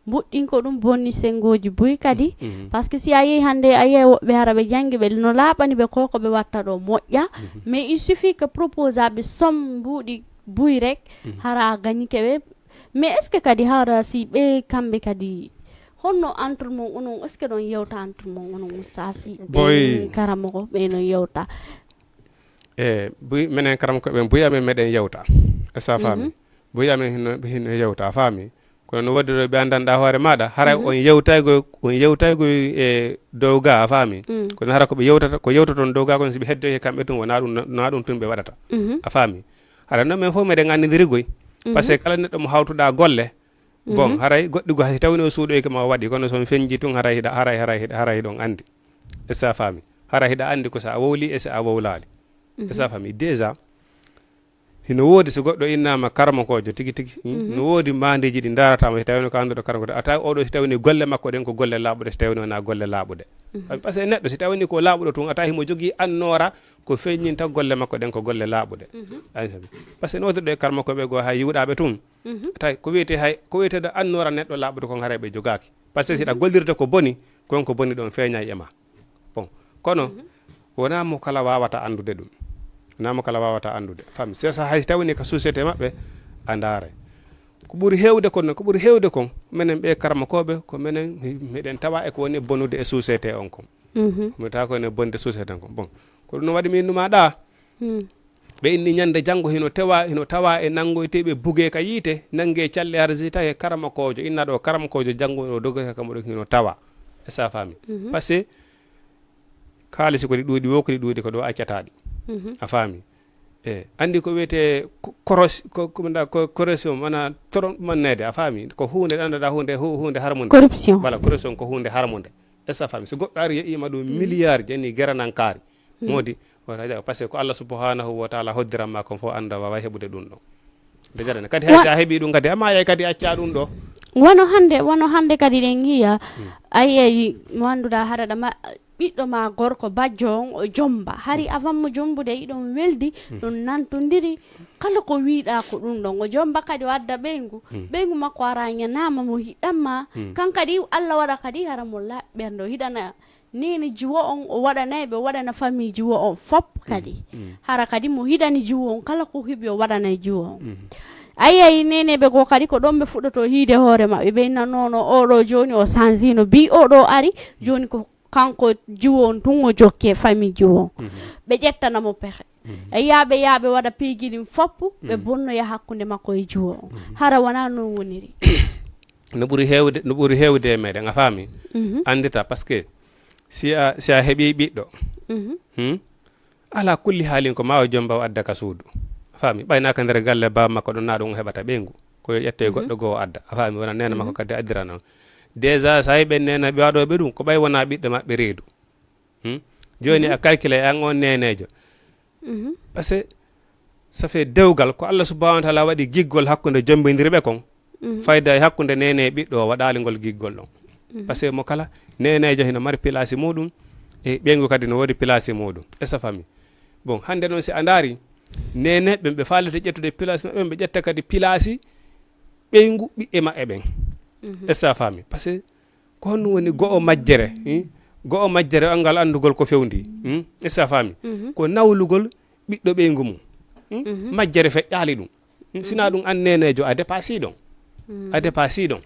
Mbuɗɗin ko ɗum bonni senngooji buy kadi. Parce que si a yehi hannde, a yi'ay woɓɓe hara ɓe janngi, ɓe no laaɓani ɓe ko ko ɓe watta ɗo moƴƴa. Mais il suffit que proposa ɓe somme mbuuɗi buy rek, hara a gañike ɓe. Mais est ce que kadi hara si ɓe kamɓe kadi, honno entre mon onon, est ce que ɗon yewta entre mon onon, Moussa, si ɓe karamoko ɓe no yewta? E buy, menen karamoko ɓen buy amen meɗen yewta. E sa faami? Buy amen hino, hino yewta, a faami? Kono no woodi ɗo ɓe anndanɗaa hoore maaɗa, haray on yewtaygo, on yewtaygo e dow ga, a faami? Kono hara ko ɓe yewtata, ko yewtoton dow ga kon, si ɓe heddoyi e kamɓe tun, wona ɗum, wona ɗum tun ɓe waɗata. A faami? Hara non men fof meɗen anndindiri goy. Parce que kala neɗɗo mo hawtuɗaa golle, bon, haray goɗɗi goo hay si tawni o suuɗoyke ma o waɗi, kono so on fenji tun, haray hiɗa, haray, haray hiɗa, haray hiɗon anndi. E sa faami? Haray hiɗa anndi ko sa wowli e sa wowlaali. E sa faami? Déjà, hino woodi si goɗɗo innaama karamokoojo tigi tigi, no woodi maandeeji ɗi ndaarata mo, si tawno ko annduɗo karamokoojo, a tawi oɗo si tawni golle makko ɗen ko golle laaɓuɗe, si tawni wona golle laaɓuɗe. Parce que neɗɗo si tawni ko laaɓuɗo tun, a tawi himo jogii annoora ko feññinta golle makko ɗen ko golle laaɓuɗe. Parce que no woodi ɗo e karamokooɓe goo hay yiwɗaaɓe tun, tawi ko wiyetee hay, ko wiyeteeɗo annoora neɗɗo laaɓuɗo kon haray ɓe jogaaki. Parce que si hiɗa gollirde ko boni, kon ko boni ɗon feeñay e ma. Bon, kono wonaa mo kala waawata anndude ɗum. Wonaa mo kala waawata anndude. Fami, c'est ça, hay si tawni ka société maɓɓe, a ndaaray. Ko ɓuri heewde kon, ko ɓuri heewde kon, menen ɓe karamokooɓe, ko menen mi-, miɗen tawa e ko woni bonude e société on kon. Mi tawa ko woni bonde société on kon. Bon, ko ɗum waɗi mi innuma ɗa. Ɓe inni ñande janngo hino tewa, hino tawa e nanngoyteeɓe bugee ka yiite, nanngee calle harjita e karamokoojo, inna ɗo karamokoojo janngo o dogoy ka kamɓe ɗon hino tawa. Est-ce que a faami? Parce que kaalisi ko ɗi ɗuuɗi wo, ko ɗi ɗuuɗi ko ɗo accata ɗi. A faami? E, anndi ko wiyetee ko-, koros-, ko, ko, nda, ko, corruption, mana toron ɗumanneede, a faami? Ko huunde ɗanɗaɗa, huunde, hu-, huunde harmunde. Corruption. Voilà, corruption ko huunde harmunde. Est-ce que a faami? So goɗɗo ari yeɗiima ɗum milliard, jani geranankaari. Moodi, wata jaɓa, parce que ko Allah subhanahu wa ta'ala hoddiran ma kon fof annda waaway heɓude ɗum ɗo. Nde jarani. Kadi hay Wa- si a heɓi ɗum kadi, amma yay kadi acca ɗum ɗo. Wano hannde, wano hannde kadi ɗen hiya, a yiyay mo annduɗaa haɗaɗa ma, ɓiɗɗo ma gorko, bajjo on, o jomba. Hari avant mo jombude, iɗon weldi, ɗon nantondiri. Kala ko wiɗa ko ɗum ɗon. O jomba kadi o adda ɓeyngu. Ɓeyngu makko ara ñanaama mo hiɗan ma. Kan kadi Allah waɗa kadi hara mo laaɓi ɓernde. O hiɗana neene jiwo on, o waɗanay ɓe, o waɗana famille jiwo on fop kadi. Hara kadi mo hiɗani jiwo on, kala ko heɓi o waɗanay jiwo on. A yiyay neene ɓe goo kadi ko ɗon ɓe fuɗɗoto hiide hoore maɓɓe. Ɓe inna non non oɗo jooni o changino, bi oɗo ari, jooni ko kanko jiwo on tun o jokke famille jiwo on. Ɓe ƴettana mo pexe. E yaaɓe, yaaɓe waɗa piiji ɗin fop, ɓe bonnoya hakkunde makko e jiwo on. Hara wona non woniri. No ɓuri heewde, no ɓuri heewde e meɗen, a faami? Anndita, parce que si a, si a heɓi ɓiɗɗo, hmm? Ala kulli haalin ko ma o jomba o adda ka suudu. A faami? Ɓayna ka nder galle baaba makko ɗon, na ɗum o heɓata ɓeyngu. Ko yo ƴetto e goɗɗo goo o adda. A faami? Wona neene makko kadi addira non. Déjà, so a heɓi neene ɓe waɗooɓe ɗum, ko ɓay wona ɓiɗɗo maɓɓe reedu. Hmm? Jooni a calculé an on neeneejo. Parce que ça fait dewgal ko Allah subhanahu wa ta'ala waɗi giggol hakkunde jombindirɓe kon. Fayda e hakkunde neene e ɓiɗɗo o waɗaali ngol giggol ɗon. Parce que mo kala neeneejo hino mari pilaasi muɗum, e ɓeyngu kadi no woodi pilaasi muɗum. Est-ce que a faami? Bon, hannde noon, si a ndaari, neneeɓe ɓe faalete ƴettude pilaasi maɓɓe, ɓe ƴetta kadi pilaasi ɓeyngu ɓiɓɓe maɓɓe ɓen. Est-ce que a faami? Parce que ko honɗum woni go'o majjere, hmm? Go'o majjere on ngal anndugol ko fewndi, hmm? Est-ce que a faami? Ko nawlugol ɓiɗɗo ɓeyngu mum, hmm? Majjere feƴƴaali ɗum. Hmm? Sinaa ɗum, an neneejo, a depasii ɗon. A depasii ɗon.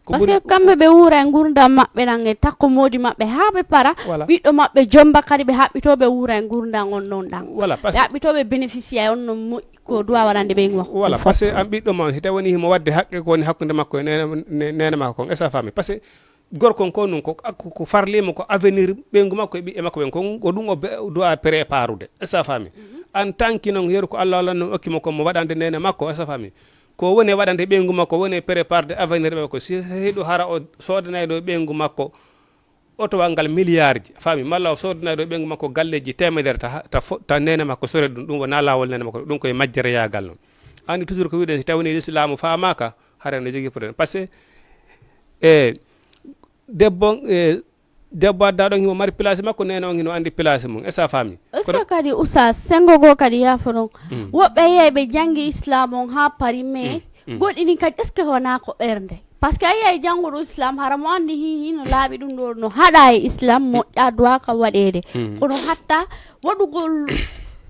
Ko parce ɓuri que kamɓe ɓe wuura e ngurndan maɓɓe ɗan e takko moodi maɓɓe haa ɓe para, Voilà. Ɓiɗɗo maɓɓe jomba kadi ɓe haɓɓitoo ɓe wuura e ngurndan on non ɗan. Voilà, parce Ɓe que haɓɓitoo ɓe bénéficier on non moƴƴi ko duwa waɗande ɓeyngu makko. Voilà, parce que an ɓiɗɗo ma on, si tawi woni himo waɗde haqqe ko woni hakkunde makko e neene, ne-, neene makko kon, est-ce que a faami? Parce que gorko on ko nun ko, ko, ko farlii mo ko avenir ɓeyngu makko e ɓiɓɓe makko ɓen, ko, ko ɗum o be-, duwa préparude, est-ce que a faami? En tant que non yeru ko Allah, Allah non okki mo kon mo waɗande neene makko, est-ce que a faami? Ko woni waɗande ɓeyngu makko, woni préparude avenir ɓe ko si, si hiɗo hara o soodanay ɗo ɓeyngu makko otowal ngal milliard ji, a faami, malla o soodanay ɗo ɓeyngu makko galleeji teemedere ta, ta fo-, ta neene makko sore ɗum, ɗum wonaa laawol neene makko, ɗum koye majjere yaagal non. Anndi toujours ko wiɗen, si tawni lislaamu faamaaka, hara no jogii problème. Parce que, e, debbo, e, debbo adda ɗon himo mari place makko, neene on hino anndi place mum. Est-ce que a faami? Est-ce que kadi, Oustaz, senngo goo kadi yaafo ɗon? Mm. Woɓɓe yiyay ɓe janngi Islam on haa pari, mais Mm, mm. goɗɗi ɗin kadi, est-ce que wonaa ko ɓernde? Parce que a yiyay jannguɗo Islam, hara mo anndi hi, hino laaɓi ɗum ɗo, no haɗa e Islam, moƴƴa duwa ka waɗeede. Mm. Kono hatta waɗugol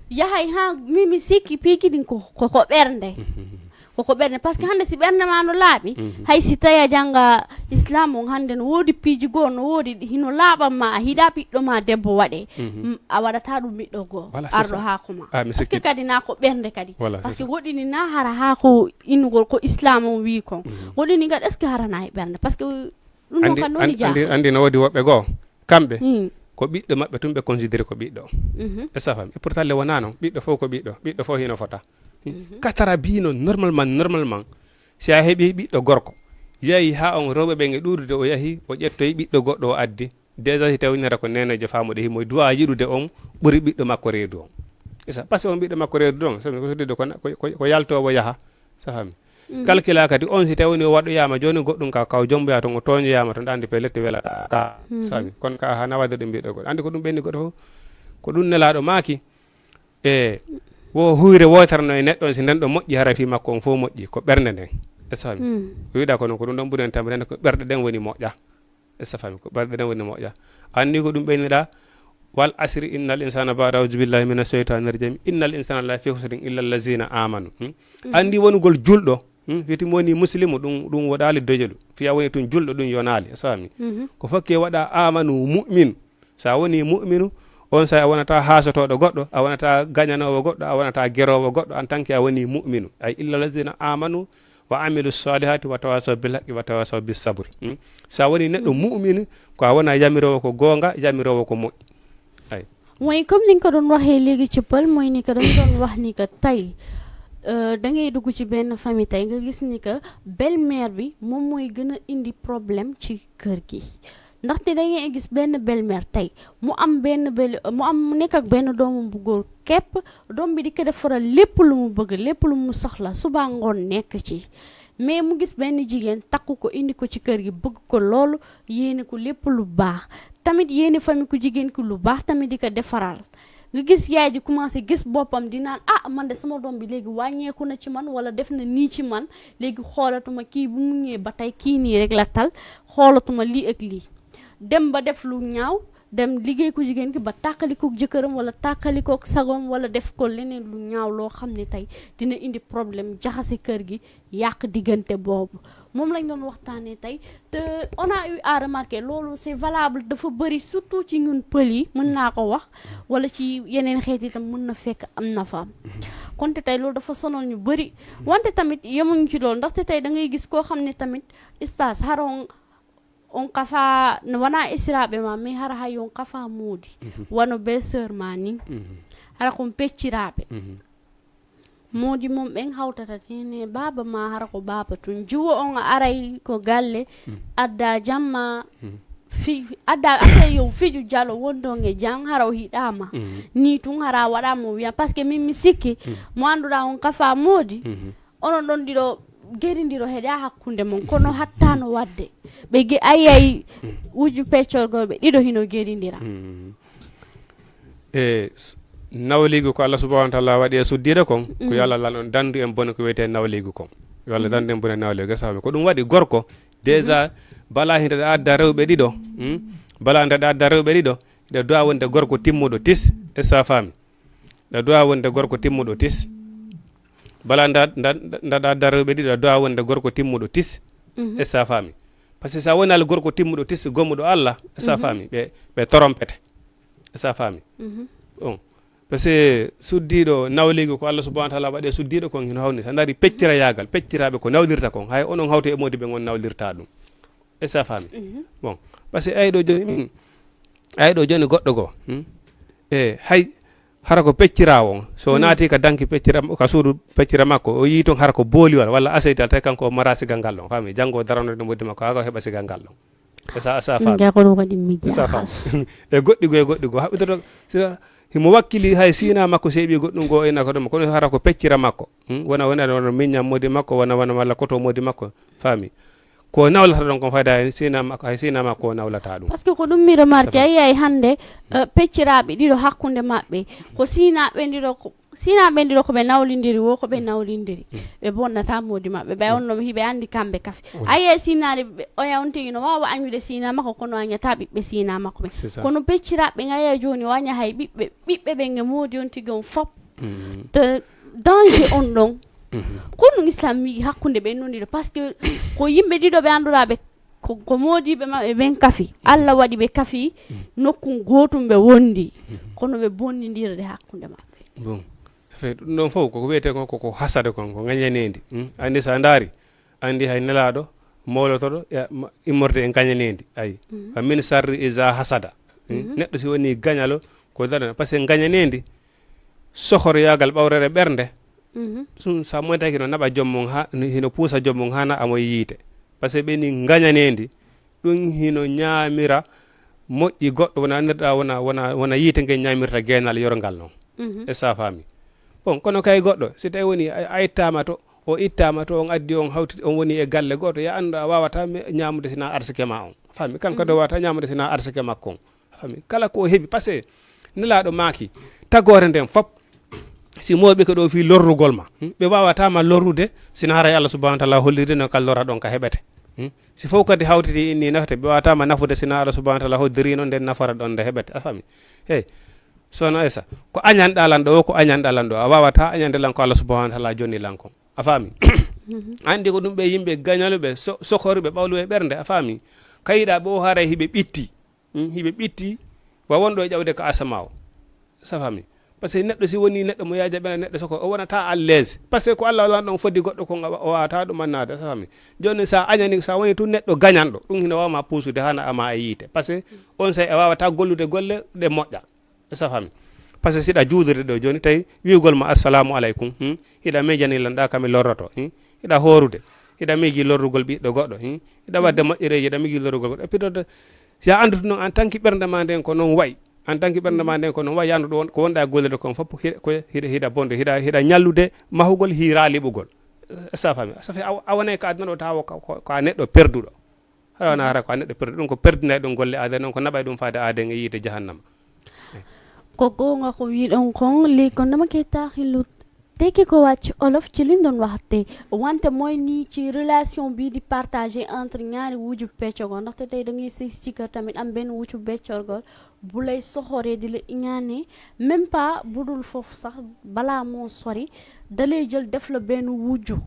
yahay haa mi, mi sikki piiji ɗin ko, ko, ko ɓernde. Mm, mm, mm. Koko ɓernde, parce que hannde si ɓernde ma no laaɓi, hay si tawi a jannga Islam on hannde no woodi piiji goo, no woodi ɗi hino laaɓan ma, a hiɗa ɓiɗɗo ma debbo waɗe, m-, a waɗata ɗum ɓiɗɗo goo, Voilà, c'est arɗo ça. Haako ma. Ah, mi Parce que sikki- kadi na ko ɓernde kadi. Voilà, c'est Parce que ça. Goɗɗi ni na hara haa ko innugol ko Islam on wii kon. Goɗɗi ni kadi, est-ce que hara na e ɓernde? Parce que ɗum ɗon Anndi, kan no woni an-, jaa. Anndi, anndi no woodi woɓɓe goo, kamɓe, Hmm. ko ɓiɗɗo maɓɓe tun ɓe considéré ko ɓiɗɗo. Mhm. Est-ce que a faami? Et pourtant, le wonaa non. Ɓiɗɗo fof ko ɓiɗɗo. Ɓiɗɗo fof hino fota. Katara bino normalement, normalement, si a heɓi ɓiɗɗo gorko, yahi haa on rewɓe ɓen e ɗuuɗude, o yahi, o ƴettoyi ɓiɗɗo goɗɗo, o addi. Déjà, si tawii nera ko neneejo faamuɗo himo duwa yiɗude on ɓuri ɓiɗɗo makko reedu on. Est-ce que, parce que on ɓiɗɗo makko reedu on, so ko suddiɗo ko na-, ko, ko, ko yaltoowo yaha, est-ce que a faami? Mhm. Calcula kadi on, si tawii o waɗoyaama jooni goɗɗum ka, kaw jomboya ton, o tooñoyaama ton, ɗa anndi pellet wela ka, Mhm. est-ce que a faami? Kono ka hana waɗde ɗum ɓiɗɗo goɗɗo. Anndi ko ɗum ɓenni goɗɗo fof, ko ɗum Nelaaɗo maaki, e wo huyre wootere no e neɗɗo on, si nden ɗo moƴƴi, hara fii makko on fof moƴƴi, ko ɓernde nden. Est-ce que a faami? Mm. O wiɗa kono ko ɗum ɗon ɓuri en tamre, ko ɓerɗe ɗen woni moƴƴa. Est-ce que a faami? Ko ɓerɗe ɗen woni moƴƴa. Anndi ko ɗum ɓeyniɗa, "Wal asri innal insana ba'da a'udhu billahi minash shaytanir rajim. Innal insana lafi khusrin illa allazina amanu." Hmm? Mm. Anndi wonugol julɗo, hmm? Fiti mo woni muslimu, ɗum, ɗum woɗaali dojolu. Fiya woni tun julɗo, ɗum yonaali. Est-ce que a faami? Mhm. Ko fokke waɗa amanu mu'min. So a woni mu'minu, on saa'i a wonata haasotooɗo goɗɗo, a wonata gañanoowo goɗɗo, a wonata geroowo goɗɗo, en tant que a woni mu'minu. Ay, illa allazina amanu wa amilu salihati wa tawasaw bil haqqi wa tawasaw bis sabri. Hmm? So a woni neɗɗo mu'minu, ko a wona yamiroowo ko goonga, yamiroowo ko moƴƴi. Ay. Mooy comme ni nga ko doon waxee léegi ci pël, mooy ni ko dañ doon wax ni que tey, euh, da ngay dugg ci benn famille tey, nga gis ni que belle-mère bi moom mooy gën a indi problème ci kër gi. Ndaxte da ngay gis benn belle-mère tey, mu am benn belle, mu am, mu nekk ak benn doomam bu góor képp, doom bi di ko defaral lépp lu mu bëgg, lépp lu mu soxla, suba ngoon nekk ci. Mais mu gis benn jigéen takku ko, indi ko ci kër gi, bëgg ko loolu, yéene ko lépp lu baax. Tamit yéene famille ku jigéen ki lu baax, tamit di ko defaral. Nga gis yaay ji commencé gis boppam di naan, "Ah, man de sama doom bi léegi wàññeeku na ci man, wala def na nii ci man, léegi xoolatuma kii, bu mu ñëwee ba tey kii nii rek la tal, xoolatuma lii ak lii." Dem ba def lu ñaaw, dem liggéey ku jigéen ki ba tàqali ko jëkkëram, wala tàqali ko sagoom, wala def ko leneen lu ñaaw loo xam ne tey dina indi problème, jaxase kër gi, yàq diggante boobu. Moom lañ doon waxtaanee tey, te on a eu à remarquer, loolu c'est valable, dafa bëri, surtout ci ñun pël yi, mën naa ko wax, wala ci yeneen xeet yi tam mën na fekk am na fa. Konte tey loolu dafa sonal ñu bëri. Wante tamit yemuñu ci loolu, ndaxte tey da ngay gis koo xam ne tamit, stage, hara on, on kafa, no wana esiraɓe ma, mais hara hay on kafa moodi. Mhm. Wano belle-sœur ma ni. Mhm. Hara kon pecciraɓe. Mhm. Moodi mon ɓen hawtata tene baaba ma, hara ko baaba tun. Jiwo on aray ko galle, Mm. adda jamma, Mm. fi-, adda, adda yo fiju jalo wondon e jam, hara o hiɗama. Mm. Ni tun hara waɗama o wiya. Parce que min mi sikki, Mm. mo annduɗa on kafa moodi, Mhm. onon ɗon ɗiɗo gerindiro heɗa hakkunde mon, kono hattano wadde. Ɓe ge-, ayay Mm. uju peccorgol ɓe ɗiɗo hino gerindira. Mm. E s-, Nawliigu ko Allah subhanahu wa taala waɗi e suddiiɗo kon, ko yo Allah lan on dandu en bone ko wiyetee nawliigu kon. Yo Allah dandu en bone nawliigu, esa faami. Ko ɗum waɗi gorko, déjà, bala hinde ɗa adda rewɓe ɗiɗo, hmm? Bala nde ɗa adda rewɓe ɗiɗo, ɗa duwa wonde gorko timmuɗo tis, esa faami. Ɗa duwa wonde gorko timmuɗo tis. Bala nda, nda, nda, nda adda rewɓe ɗiɗo, ɗa duwa wonde gorko timmuɗo tis, esa faami. Parce que sa wonal gorko timmuɗo tis, gommuɗo Allah, esa faami. Ɓe, ɓe torompete, esa faami. Bon. Parce que suddiiɗo nawliigu ko Allah subhanahu wa taala waɗi e suddiiɗo kon hino hawni. Sa ndaari peccirayagal, pecciraaɓe ko nawlirta kon. Hay onon hawte e moodi ɓe ngon nawlirta ɗum. Esa faami. Bon. Parce que ay ɗo joni min, ay ɗo joni goɗɗo goo. Hmm? E hay hara ko peccira on. So naati ka danki peccira, ka suudu peccira makko, o yii ton hara ko booliwal walla aseytal, tawi kanko o mara sigal ngal ɗon. Faami? Janngo o darano ɗum ɓoddi makko, haa ko heɓa sigal ngal ɗon. Esa, esa faami. Min kay ko ɗum kadi mi Esa jaaxal. Faami. E goɗɗi goo, e goɗɗi goo. Haɓɓitoto, sira, himo wakkili hay sina makko seeɓi goɗɗum goo ina ko ɗum. Kono hara ko peccira makko. Hmm? Wona, wona, wona miññam moodi makko, wona, wona walla koto moodi makko. Faami? Ko nawlata ɗon kon fayda hay sina makko, hay sina makko o nawlata ɗum. Parce que ko ɗum mi remarque, a yiyay hannde, eh, pecciraaɓe ɗiɗo hakkunde maɓɓe. Ko sinaaɓe ɗiɗo ko, sinaaɓe ɗiɗo ko ɓe nawlindiri wo, ko ɓe nawlindiri. Ɓe bonnata moodi maɓɓe. Ɓe on no hiɓe anndi kamɓe kafe. A yiyay sinaade ɓe, oya on tigi no waawa añude sina makko, kono añata ɓiɓɓe sina makko ɓe. C'est ça. Kono pecciraaɓe ngaya jooni o aña hay ɓiɓɓe, ɓiɓɓe ɓe nge moodi on tigi on fop. Te danger on ɗon. Ko ɗum Islam wi'i hakkunde ɓen non ɗiɗo, parce que ko yimɓe ɗiɗo ɓe annduɗaa ɓe ko, ko moodiɓe maɓɓe ɓen kafi. Allah waɗi ɓe kafi nokku gootum ɓe wondi. Kono ɓe bonnindira ɗe hakkunde maɓɓe. Bon. Ça fait ɗum ɗon fof koko wiyetee kon koko hasada kon, ko ngañaneendi. Hmm? Anndi sa ndaari, anndi hay nelaaɗo mawlotoɗo ya, ma, immorde e ngañaneendi. Ayi. Fa min sarri iza hasada. Hmm? Neɗɗo si woni gañalo, ko darana. Parce que ngañaneendi, sohoroyaagal ɓawrere ɓernde, ɗum sa moytaki no naɓa joom mum ha, no, hino puusa joom mum ha na amo yiite. Parce que ɓe ni ngañaneendi, ɗum hino ñaamira moƴƴi goɗɗo, wona anndirɗa, wona, wona, wona yiite nge ñaamirta geenal yorgal non. E sa faami. Bon, kono kay goɗɗo, si tawi woni a, a ittaama to, o ittaama to, on addi on hawti, on woni e galle gooto, ya anndu a waawata me-, ñaamude sina arsike ma on. Faami, kanko kadi o waawata ñaamude sina arsike makko on. A faami? Kala ko o heɓi, parce que Nelaaɗo maaki, tagoore nden fop, si mooɓi ko ɗo fii lorrugol ma, hmm? Ɓe waawataa ma lorrude, sina haray Allah subhanahu wa taala hollirde no kal lora ɗon ka heɓete. Hmm? Si fof kadi hawtiti inni nafete, ɓe waawataa ma nafude, sina Allah subhanahu wa taala hoddiri non nden nafora ɗon nde heɓete. A faami? Hey, Sohna Aisa, ko añanɗaa lan ɗo, ko añanɗaa lan ɗo, a waawataa añande lan ko Allah subhanahu wa taala jonni lan kon. A faami? Anndi ko ɗum ɓe yimɓe gañaluɓe, so-, sokoriɓe, ɓawluɓe ɓernde, a faami? Kayiɗaa ɓe o haray hiɓe ɓitti. Hmm, hiɓe ɓitti, wa wonɗo e ƴawde ka asama o. Sa faami? Parce que neɗɗo si woni neɗɗo mo yaaja ɓena neɗɗo soko, o wonata à l'aise. Parce que ko Allah wala ɗon foddi goɗɗo kon, o waawata ɗum annaade, sa faami? Jooni sa añani, sa woni tun neɗɗo gañanɗo, ɗum hino waawma puusude hana ama e yiite. Parce que on say a waawata gollude golle ɗe moƴƴa. Sa faami? Parce que siɗa juulirde ɗo jooni, tawi wi'ugol ma assalamu aleykum, hmm? Hiɗa miijani lan ɗa kami lorroto, hmm? Hiɗa hoorude, hiɗa miiji lorrugol ɓiɗɗo goɗɗo, hmm? Hiɗa waɗde moƴƴereeji, hiɗa miiji lorrugol goɗɗo. E pitoto, si a anndude noon en tant que ɓernde ma nden ko noon wayi, en tant que ɓernde ma nden ko noon wayi, anndude won, ko wonɗa e gollirde kon fof, hiɗa, ko, hiɗa, hiɗa bonde, hiɗa, hiɗa ñallude mahugol, hiira liɓugol. Sa faami? Sa faami? A, a wonay ko aduna ɗo tawa ko, ko, ko a neɗɗo perduɗo. Haɗa wona hara ko a neɗɗo perdu, ɗum ko perdinay ɗum golle aaden, ɗum ko naɓay ɗum faade aaden e yiite jahannama. Ko goonga ko wiɗon kon, ley ko ndema ke taaxillu tekki ko wàcc olof ci luñ doon waxte. Wante mooy nii ci relation bii di partager entre ñaari wujju peccorgo, ndaxte tey da ngay sëy si kër tamit am benn wujju peccorgo bu lay soxoree, di la iñaane, même pas bu dul foofu sax, balaa moo sori da lay jël def la benn wujju.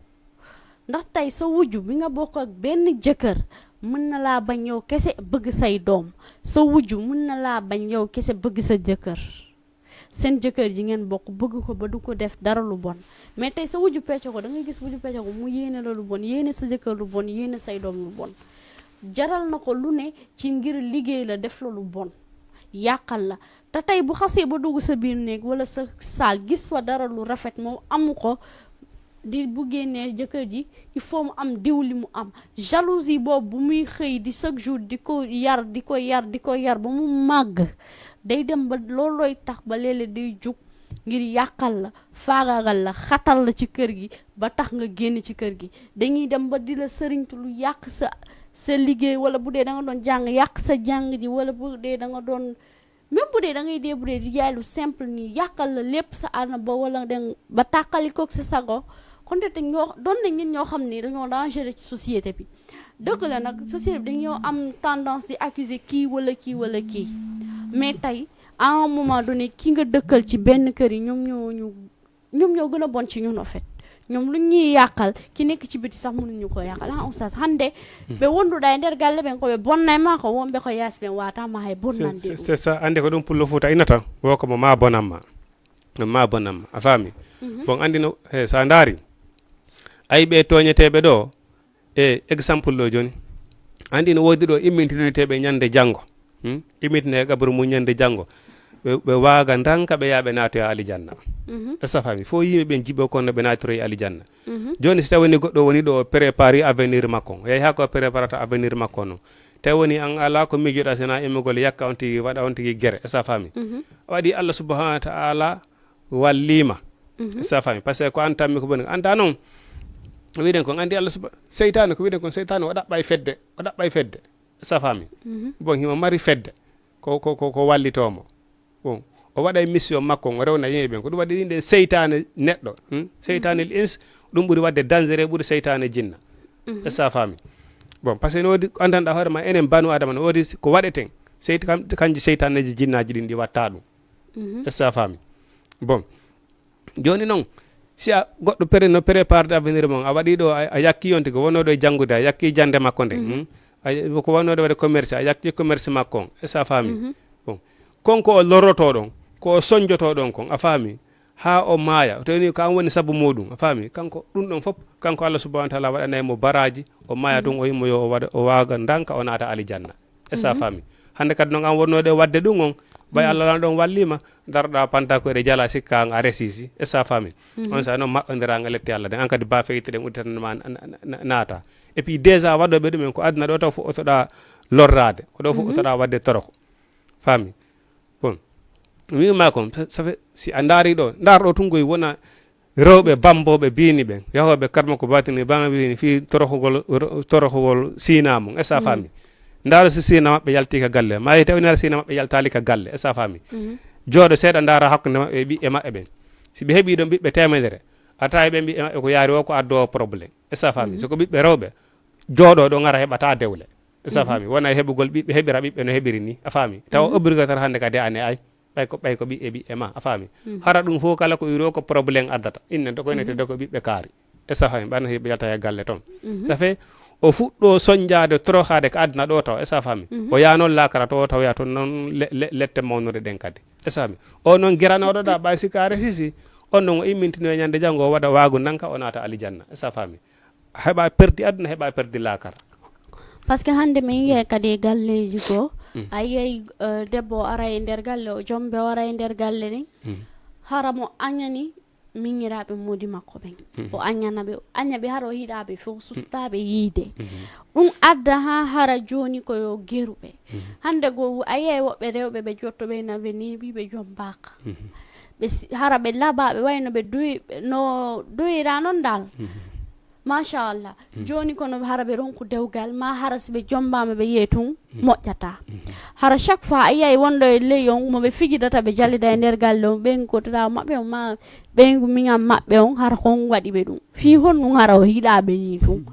Ndax tey sa wujju bi nga bokk ak benn jëkkër mën na laa bañ yow kese, bëgg say doom. Sa wujju mën na laa bañ yow kese, bëgg sa jëkkër. Seen jëkkër ji ngeen bokk, bëgg ko ba du ko def dara lu bon. Mais tey sa wujju peccorgo, da ngay gis wujju peccorgo mu yéene la lu bon, yéene sa jëkkër lu bon, yéene say doom lu bon. Jaral na ko lu ne ci ngir liggéey la, def la lu bon, yàqal la. Te tey bu xasee ba dugg sa biir néeg wala sa saal, gis fa dara lu rafet moom amu ko, di bu génnee jëkkër ji, il faut mu am diw li mu am. Jalousie boobu bu muy xëy di chaque jour di ko yar, di ko yar, di ko yar ba mu màgg, day dem ba loolooy tax ba léeg-léeg day jóg ngir yàqal la, faagaagal la, xatal la ci kër gi, ba tax nga génn ci kër gi. Dañuy dem ba di la sëriñtu lu yàq sa, sa liggéey, wala bu dee da nga doon jàng, yàq sa jàng ji, wala bu dee da nga doon Même bu dee da ngay débrouiller di jaay lu simple nii, yàqal la lépp sa àdduna ba, wala dem ba tàqali ko sa sago. Kon te ñoo doon nañ nit ñoo xam ne dañoo dangereux ci société bi. Dëgg la nag, société bi dañoo am tendance di accuser kii wala kii wala kii, mais tey, à un moment donné, ki nga dëkkal ci benn kër yi, ñoom ñoo ñu ñoom ñoo gën a bon ci ñun, en fait. Ñoom lu ñuy yàqal, ki nekk ci biti sax mënuñu ko yàqal. Ah, oustaz, hannde ɓe wonduɗa e nder galle ɓen, ko ɓe bonna e maa ko, wonɓe ko yaasi ɓen wata ma hay bonnande. C'est c'est ça. Ande ko ɗum pullo fuuta innata, wo ko mo ma bonamma. Ma bonamma, a faami? Bon, andi no, he, sa ndaari, ay ɓe tooñeteeɓe ɗo, e exemple ɗo jooni, andi no woodi ɗo immintinoyteeɓe ñande janngo. Hmm? Immitine e qabru mum ñande janngo. Ɓe, ɓe waaga ndanka ɓe yaa ɓe naatoya alijanna. Est-ce que a faami? Fo yimɓe ɓen jiɓo kono ɓe naatoroy alijanna. Jooni, si tawi woni goɗɗo woni ɗo, o prépare avenir makko on, yehi haa ko préparata avenir makko on. Tawi woni an alaa ko miijoɗa, sina immugol yakka on tigi, waɗa on tigi gere. Est-ce que a faami? A waɗi Allah subhanahu wa ta'ala wallima. Est-ce que a faami? Parce que ko an tammi ko boni. Anda noon, wiɗen kon andi Allah suba-, seytaane, ko wiɗen kon seytaane, o ɗaɓɓay fedde, o ɗaɓɓay fedde. Est-ce que a faami? Bon, himo mari fedde. Ko, ko, ko, ko wallitoo mo. Bon, o waɗay mission makko, o rewna yimɓe ɓen. Ko ɗum waɗi ɗin ɗen seytaane neɗɗo. Hmm? Seytaane ins, ɗum ɓuri waɗde dangereux, ɓuri seytaane jinna. Est-ce que a faami? Bon, parce que no woodi, anndanɗaa hoore ma, enen banu Adama, no woodi ko waɗeten. Seyt-, kam-, kanji seytaaneji jinnaaji ɗin ɗi watta ɗum. Est-ce que a faami? Bon, jooni noon, si a goɗɗo pré-, no préparde avenir mon, a waɗi ɗo, a, a yakki on tigi, wonno ɗo e janngude, a yakki jannde makko nde, hmm? A, ko wonno ɗo waɗe commerce, a yakki commerce makko on, est-ce que a faami? Bon, kon ko o lorrotoo ɗon, ko o soñjotoo ɗon kon, a faami? Haa o maaya, to ni ko an woni sabu muɗum, a faami? Kanko, ɗum ɗon fof, kanko Allah subhanahu wa ta'ala waɗanay mo baraaji, o maaya tun, o himmoyo, o waɗa, o waaga ndanka, o naata alijanna. Est-ce que a faami? Hannde kadi noon an wonnooɗo e waɗde ɗum on, ɓay Allah lan ɗon wallima, daroɗa panta ko eɗe jala sikka an a resisi. Est-ce que a faami? On sa noon maɓɓondiraanga lette Allah ɗen, an kadi ba feyte ɗen udditanma na-, na-, na-, naata. Et puis déjà waɗooɓe ɗum en ko aduna ɗo taw fuɗɗotoɗa lorraade, ko ɗo fuɗɗotoɗa waɗde toroko. Faami? Bon, mi wiima kon, ça, ça fait, si a ndaari ɗo, ndaar ɗo tun koy wona rewɓe bambooɓe biini ɓen, yahooɓe karma ko batini bama biini fii torohugol, ro-, torohugol siina mum. Est-ce que a faami? Ndaara si siina maɓɓe yalti ka galle, ma yi tawi ndaara siina maɓɓe yaltaali ka galle. Est-ce que a faami? Jooɗo seeɗa ndaara hakkunde maɓɓe e ɓiɓɓe maɓɓe ɓen. Si ɓe heɓii ɗon ɓiɓɓe teemedere, a tawi ɓen ɓiɓɓe maɓɓe ko yaari o ko addo problème. Est-ce que a faami? So ko ɓiɓɓe rewɓe, jooɗo ɗo ngara heɓata dewle. Est-ce que a faami? Wona e heɓugol ɓiɓɓe, heɓira ɓiɓɓe no heɓiri ni. A faami? Tawa obligatoire hannde kadi ane ay. Ɓay ko, ɓay ko ɓiɓɓe, ɓiɓɓe ma. A faami? Hara ɗum fof kala ko wiro ko problème addata. Inne dogoynete dogo ɓiɓɓe kaari. Est-ce que a faami? Ɓanna heɓe yalta e galle toon. Ça fait, o fuɗɗo soñjaade, torohaade ko aduna ɗo taw. Est-ce que a faami? O yaa noon laakara to, o tawoya toon noon le-, le-, lette mawnude ɗen kadi. Est-ce que a faami? O noon geranooɗo ɗa, ɓay si kaare sisi. On noon o immintino e ñande janngo, o waɗa waagu nanka, o naata alijanna. Est-ce que a faami? Heɓa perdi aduna, heɓa perdi laakara. Parce que hannde min yiyay kadi e galleeji goo, a yiyay, eh, debbo o ara e nder galle, o jombe o ara e nder galle ɗin. Hara mo añani miñiraaɓe moodi makko ɓen. O añana ɓe, o aña ɓe hara o yiɗaa ɓe fof, sustaa ɓe yiide. Ɗum adda haa hara jooni ko yo geru ɓe. Hannde goo a yiyay woɓɓe rewɓe ɓe jotto ɓe na ɓe neeɓi, ɓe jombaaka. Ɓe si-, hara ɓe labaa, ɓe wayno ɓe duwi, ɓe no duwira noon dal. Machallah. Jooni kono hara ɓe ronku dewgal, ma hara si ɓe jombaama ɓe yiye tun, moƴƴata. Hara chaque fois a yiyay wonɗo e ley on, mo ɓe fijidata, ɓe jallida e nder galle on, ɓeyngu kotoɗa maɓɓe on, ma ɓeyngu miñan maɓɓe on, hara kon waɗi ɓe ɗum. Fii honɗum hara o yiɗaa ɓe nii tun?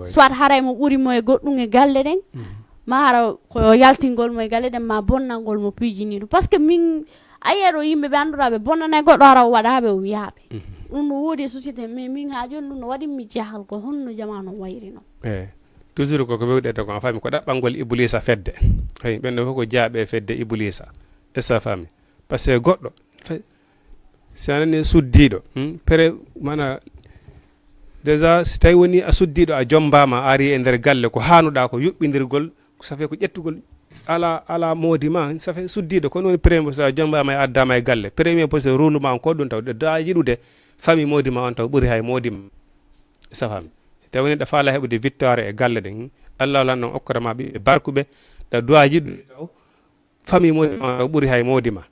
Soit haray mo ɓuri mo e goɗɗum e galle ɗen, ma hara ko yo yaltingol mo e galle ɗen, ma bonnangol mo piiji nii ɗum. Parce que min, a yiyay ɗo yimɓe ɓe annduɗaa ɓe bonnanay goɗɗo, hara o waɗaa ɓe, o wiyaa ɓe. Ɗum no woodi e société, mais min haa jooni ɗum no waɗi mi jahal ko honno jamaanu on wayri non. Eh, toujours ko ko wewɗe to ko a faami ko ɗaɓɓangol Ibuliisa fedde. Hey, ɓen ɗo fof ko jaaɓe fedde Ibuliisa. Est-ce que a faami? Parce que goɗɗo, fe-, si a nani suddiiɗo, hmm, pere, mana, déjà, si tawi woni a suddiiɗo, a jombaama, a ari e nder galle, ko haanuɗaa ko yuɓɓindirgol, ça fait ko ƴettugol ala, ala moodi ma, ça fait suddiiɗo, ko noon premier, so a jombaama e addaama e galle, premier poste rôle ma on ko ɗum taw, ɗa yiɗude famille moodi ma on taw ɓuri hay moodi ma. Est-ce que a faami? Si tawi woni ɗa faala heɓude victoire e galle ɗen, Allah lan ɗon okkata ma ɓiɓɓe barkuɓe, ɗa duwa yiɗude taw famille moodi ma on taw ɓuri hay moodi ma.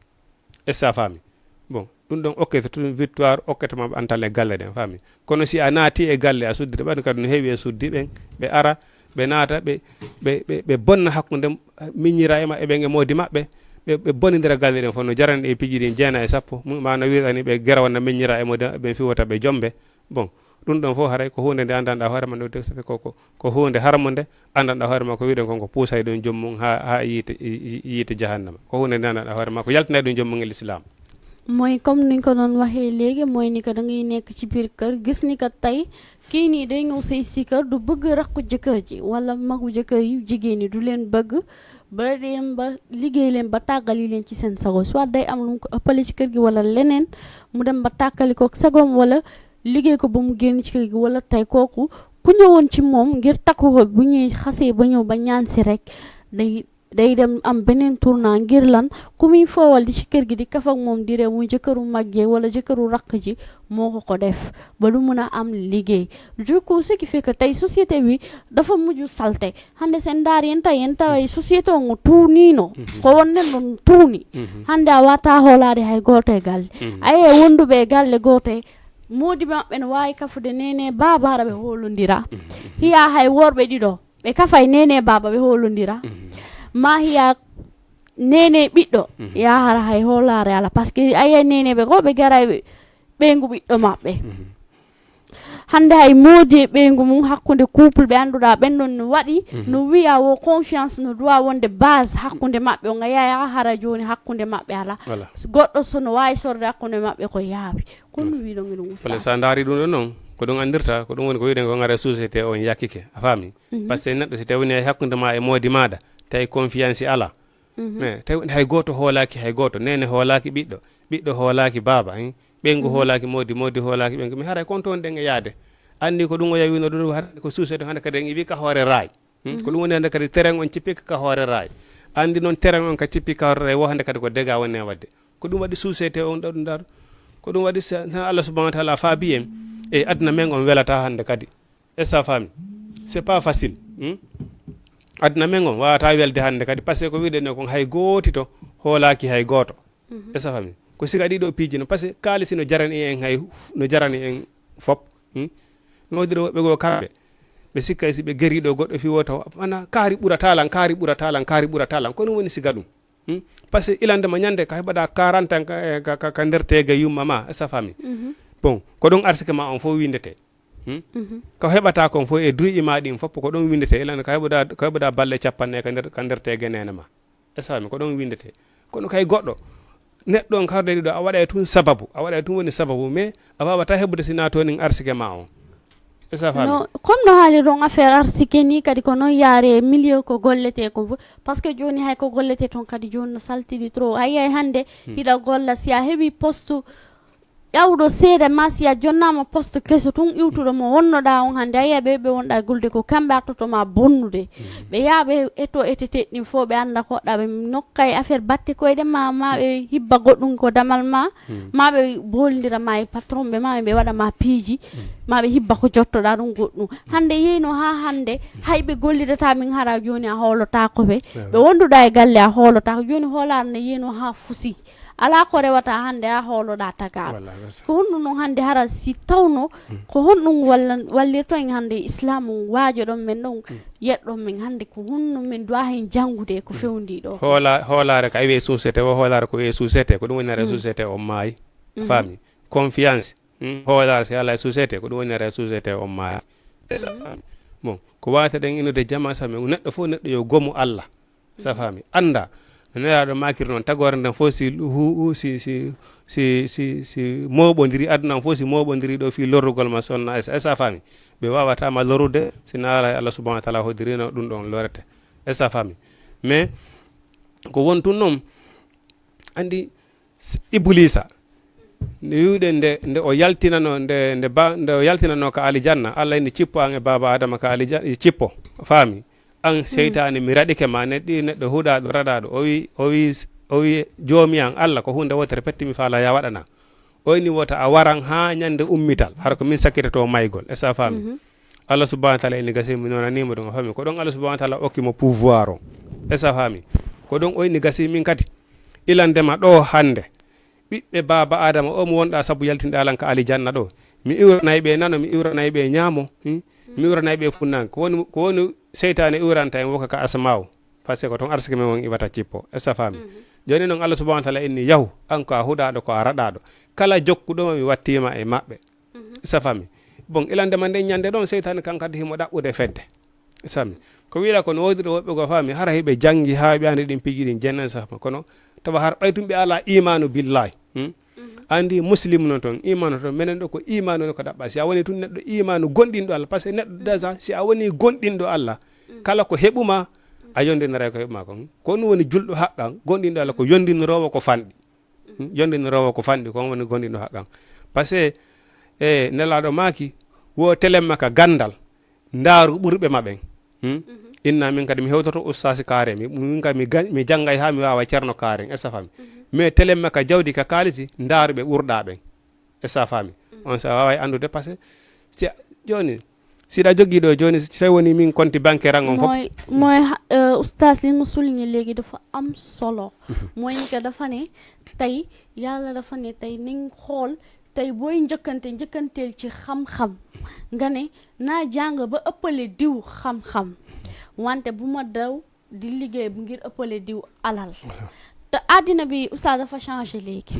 Est-ce que a faami? Bon, ɗum ɗon okkete tun victoire, okkete ma antal e galle ɗen, faami? Kono si a naati e galle, a suddita ɓen kadi no heewi e suddi ɓen, ɓe ara, ɓe naata, ɓe, ɓe, ɓe, ɓe bonna hakkunde miñira e maɓɓe ɓen e moodi maɓɓe, ɓe, ɓe bonidira galle ɗen fof, no jarani ɗe piiji ɗin jeena e sappo, mu-, ma no wiɗani ɓe gera wonno meññira e mo de-, ɓen fiwota ɓe jombe. Bon, ɗum ɗon fof haray ko huunde nde anndanɗaa hoore ma, ɗo de-, ko, ko, ko huunde harmo nde anndanɗaa hoore ma, ko wiɗen kon ko puusay ɗum joom mum haa, haa yiite, yi-, yi-, yiite jahannama. Ko huunde nde anndanɗaa hoore ma, ko yaltinay ɗum joom mum e lislaam. Mooy comme ni ko doon waxee léegi, mooy ni ko da ngay nekk ci biir kër, gis ni ko tey kii nii day ñëw sëy si kër, du bëgg rakku jëkkër ji wala magu jëkkër yu jigéen ñi, du leen bëgg, ba dem ba liggéey leen ba tàggali leen ci seen sago, soit day am lu mu ko ëppale ci kër gi wala leneen, mu dem ba tàggali ko sagoom wala liggéey ko ba mu génn ci kër gi, wala tey kooku ku ñëwoon ci moom ngir takku ko, bu ñuy xasee ba ñëw ba ñaan si rek, day, day dem am beneen tournant. Ngir lan? Ku muy foowal di ci kër gi di kaf ak moom di ree, muy jëkkëru mag ji wala jëkkëru rakk ji, moo ko ko def ba du mën a am liggéey. Du coup, ce qui fait que tey société bi dafa mujj salte. Hannde sen ndaari en tawi en taway société on o tuuniino. Mhm. Ko wonnen ɗon tuuni. Mhm. Hannde a wata hoolaade hay gooto e galle. Mhm. A yi'e wonduɓe e galle gooto e moodi maɓɓe no waawi kafude nene baaba hara ɓe hoolondira. Mhm. Hiya hay worɓe ɗiɗo ɓe kafay nene baaba ɓe hoolondira. Mhm. Ma hiya nene ɓiɗɗo, mhm, yahara hay hoolaare ala. Parce que a yi'ay neneɓe goo ɓe garay ɓe, ɓeyngu ɓiɗɗo maɓɓe. Mhm. Hannde hay moodi e ɓeyngu mum hakkunde couple ɓe annduɗaa ɓen ɗon no waɗi, mhm, no wiya wo confiance no doit wonde base hakkunde maɓɓe on. A yi'ay hara jooni hakkunde maɓɓe ala. Voilà. Goɗɗo so no waawi sorde hakkunde maɓɓe ko yaawi. Kono no wiɗon e ɗum, wala oustaz, sa ndaari ɗum ɗo noon, ko ɗum anndirta, ko ɗum woni ko wiɗen ko ngara société on yakkike. A faami? Mhm. Parce que neɗɗo si tawi woni hay hakkunde ma e moodi maaɗa, tawi confiance ala. Mhm. Mais tawi hay gooto hoolaaki hay gooto, nene hoolaaki ɓiɗɗo, ɓiɗɗo hoolaaki baaba, hein? Ɓeyngu, mhm, hoolaaki moodi, moodi hoolaaki ɓeyngu. Mi haray kon toon ɗen e yaade. Anndi ko ɗum o yawino ɗum, hara ko suusede hannde kadi en iwi ka hoore raay. Hmm? Ko, mhm, ɗum woni hannde kadi terrain on cippi ka hoore raay. Anndi noon terrain on ka cippi ka hoore raay wo hannde kadi ko dega woni e waɗde. Ko ɗum waɗi suusete on ɗo ɗum ɗaɗo. Ko ɗum waɗi sa-, na Allah subhanahu wa ta'ala faabi en. E aduna men on welata hannde kadi. Est-ce que a faami? C'est pas facile. Hmm? Aduna men on wawata welde hannde kadi, parce que ko wiɗen kon hay gootito hoolaaki hay gooto. Mhm. Est-ce que a faami? Ko siga ɗiɗo piiji no, parce que kaalisi no jarani en hay, no jarani en fop. Hmm? Noodire woɓɓe goo kamɓe, ɓe sikkay si ɓe geriɗo goɗɗo fi wota, ana kaari ɓurata lan, kaari ɓurata lan, kaari ɓurata lan. Ko ɗum woni siga ɗum. Hmm? Parce que ilandema ñande ka heɓaɗa quarante ans ka, ka, ka, ka nder teega yumma ma, est-ce que a faami? Mhm. Bon, ko ɗum arsike ma on fof windete. Hmm? Mhm. Ko heɓata kon fof e duuɓi ma ɗin fof ko ɗum windete. Ilan ko heɓuɗa, ko heɓuɗa balle capanɗe ka nder, ka nder teege nene ma. Est-ce que a faami? Ko ɗum windete. Kono kay goɗɗo, neɗɗo on kawde ɗiɗo, a waɗay tun sababu, a waɗay tun woni sababu, mais a wawata heɓude si na toon arsike ma on. Est-ce que a faami? No, comme no haali ɗon affaire arsike ni, kadi ko noon yaare e milieu ko gollete kon fof. Parce que jooni hay ko gollete toon kadi jooni no saltidi trop. A yiyay hannde, hmm, hiɗa golla, si a heɓi poste ƴawɗo seeɗa ma, si a jonnaama poste keso tun iwtuɗo mo wonnoɗaa on hannde, a yiya ɓe, ɓe wonɗaa golde ko kamɓe artoto ma bonnude. Mhm. Ɓe yaha ɓe eto etete ɗin fof, ɓe annda koɗɗa, ɓe nokka e affaire batte koyɗe ma, ma ɓe hibba goɗɗum ko damal ma, mhm, ma ɓe boolindira ma e patron ɓe, ma ɓe waɗa ma piiji, mhm, ma ɓe hibba ko jottoɗaa ɗum goɗɗum. Hannde yeyno haa hannde, hay ɓe gollidata min hara jooni a hoolotaako ɓe. Ewa. Ɓe wonduɗaa e galle a hoolotaako. Jooni hoolaare ne yeyno haa fusi. Alaa ko rewata hannde a hooloɗaa tagaaɗo. Wallaahi, ndeysaan. Ko honɗum ɗum hannde hara si tawno, mm, ko honɗum walla-, wallirto en hannde Islaam on waajoɗon men ɗon, mm, yeɗɗon men hannde ko honno men duwa heen janngude ko, mm, fewndii ɗo? Hoola-, hoolaare ka wiye suusete, o hoolaare ko wiye suusete, ko ɗum woni hara, mm, suusete o maayi. Mhm. Faami? Confiance. Hmm? Hoolaare si alaa e suusete, ko ɗum woni hara suusete o maaya. Mhm. Bon, ko waawata ɗen inude jama sa men neɗɗo fof neɗɗo yo gomu Allah. Est-ce que a faami? Annda, no Nelaaɗo maakiri noon, tagoore nden fof si hu-, hu-, si, si, si, si, si mooɓondiri, aduna on fof si mooɓondiri ɗo fii lorrugol ma sonna, est-ce que a faami? Ɓe waawata ma lorrude si na alaa e Allah subhanahu wa ta'ala hoddirino ɗum ɗon lorete. Est-ce que a faami? Mais ko wontun noon, anndi s-, Ibuliisa, nde wi'uɗen nde, nde o yaltinano, nde, nde ba-, nde o yaltinano ka alijanna, Allah inni, "Cippo an e baaba Adama ka alija-, cippo." Faami? An, mm, seytaane, mi raɗike ma, neɗɗi-, neɗɗo huɗaaɗo, raɗaaɗo. O wi, o wi, o wi, "Joomi an, Allah, ko huunde wootere petti mi faala ya waɗana." O inni wota a waran haa ñande ummital, hara ko min sakkitoto maygol. Est-ce que a faami? Mhm. Allah subhanahu wa ta'ala inni gasi mi nonanimo ɗum, a faami? Ko ɗon Allah subhanahu wa ta'ala okki mo pouvoir on. Est-ce que a faami? Ko ɗon o inni gasi min kadi. Ilandema ɗo hannde, ɓiɓɓe baaba Adama o mo wonɗa sabu yaltinɗa lan ka alijanna ɗo. Mi iwranay ɓe nano, mi iwranay ɓe ñaamo, hmm? Mi iwranay ɓe funnaange. Ko woni, ko woni seytaane iwranta en woka ka asmaaw. Parce que ko toon arsike men on iwata cippo. Est-ce que a faami? Mhm. Jooni noon, Allah subhanahu wa taala inni, yahu, an ko a huɗaaɗo, ko a raɗaaɗo. Kala jokkuɗo ma, mi wattiima e maɓɓe. Sa fami? Bon, ilande ma nden ñande ɗon, seytaane kan kadi himo ɗaɓɓude fedde. Sami. Ko wiɗa ko no woodi ɗo woɓɓe goo fami, hara hiɓe janngi haa ɓe anndi ɗin piiji ɗin jennen sa fami. Kono tawa har ɓay tun ɓe alaa imaanu billahi. Hmm? Anndi muslim no ton, imaanu ton, menen ɗo ko imaanu no ko ɗaɓɓa. Si a woni tun neɗɗo imaanu gonɗinɗo Allah, parce que neɗɗo déjà, si a woni gonɗinɗo Allah, kala ko heɓuma, a yondinaray ko heɓuma kon. Ko ɗum woni julɗo haqqan, gonɗinɗo Allah ko yondiniroowo ko fanɗi. Hmm? Yondiniroowo ko fanɗi, ko on woni gonɗinɗo haqqan. Parce que, e, Nelaaɗo maaki, wo telemma ka ganndal, ndaaru ɓurɓe ma ɓen. Hmm? Inna min kadi mi hewtoto ustaasi kaare, mi, min kadi mi ga-, mi janngay haa mi waawa ceerno kaare, est-ce que a faami? Mais telemma ka jawdi, ka kaalisi, ndaaru ɓe ɓurɗa ɓen. Est-ce que a faami? On sa waaway anndude, parce que si a, jooni, si ɗa jogii ɗo jooni, si tawi woni min konti banque ran on fof. Mooy, mooy, ha-, euh, oustaz, li mu souligné léegi dafa am solo. Mooy ni que dafa ne tey, Yàlla dafa ne tey nañ xool, tey booy njëkkante, njëkkanteel ci xam-xam. Nga ne naa jàng ba ëppale diw xam-xam. Wante bu ma daw di liggéey bu ngir ëppale diw alal. Te àddina bi, oustaz, dafa changé léegi.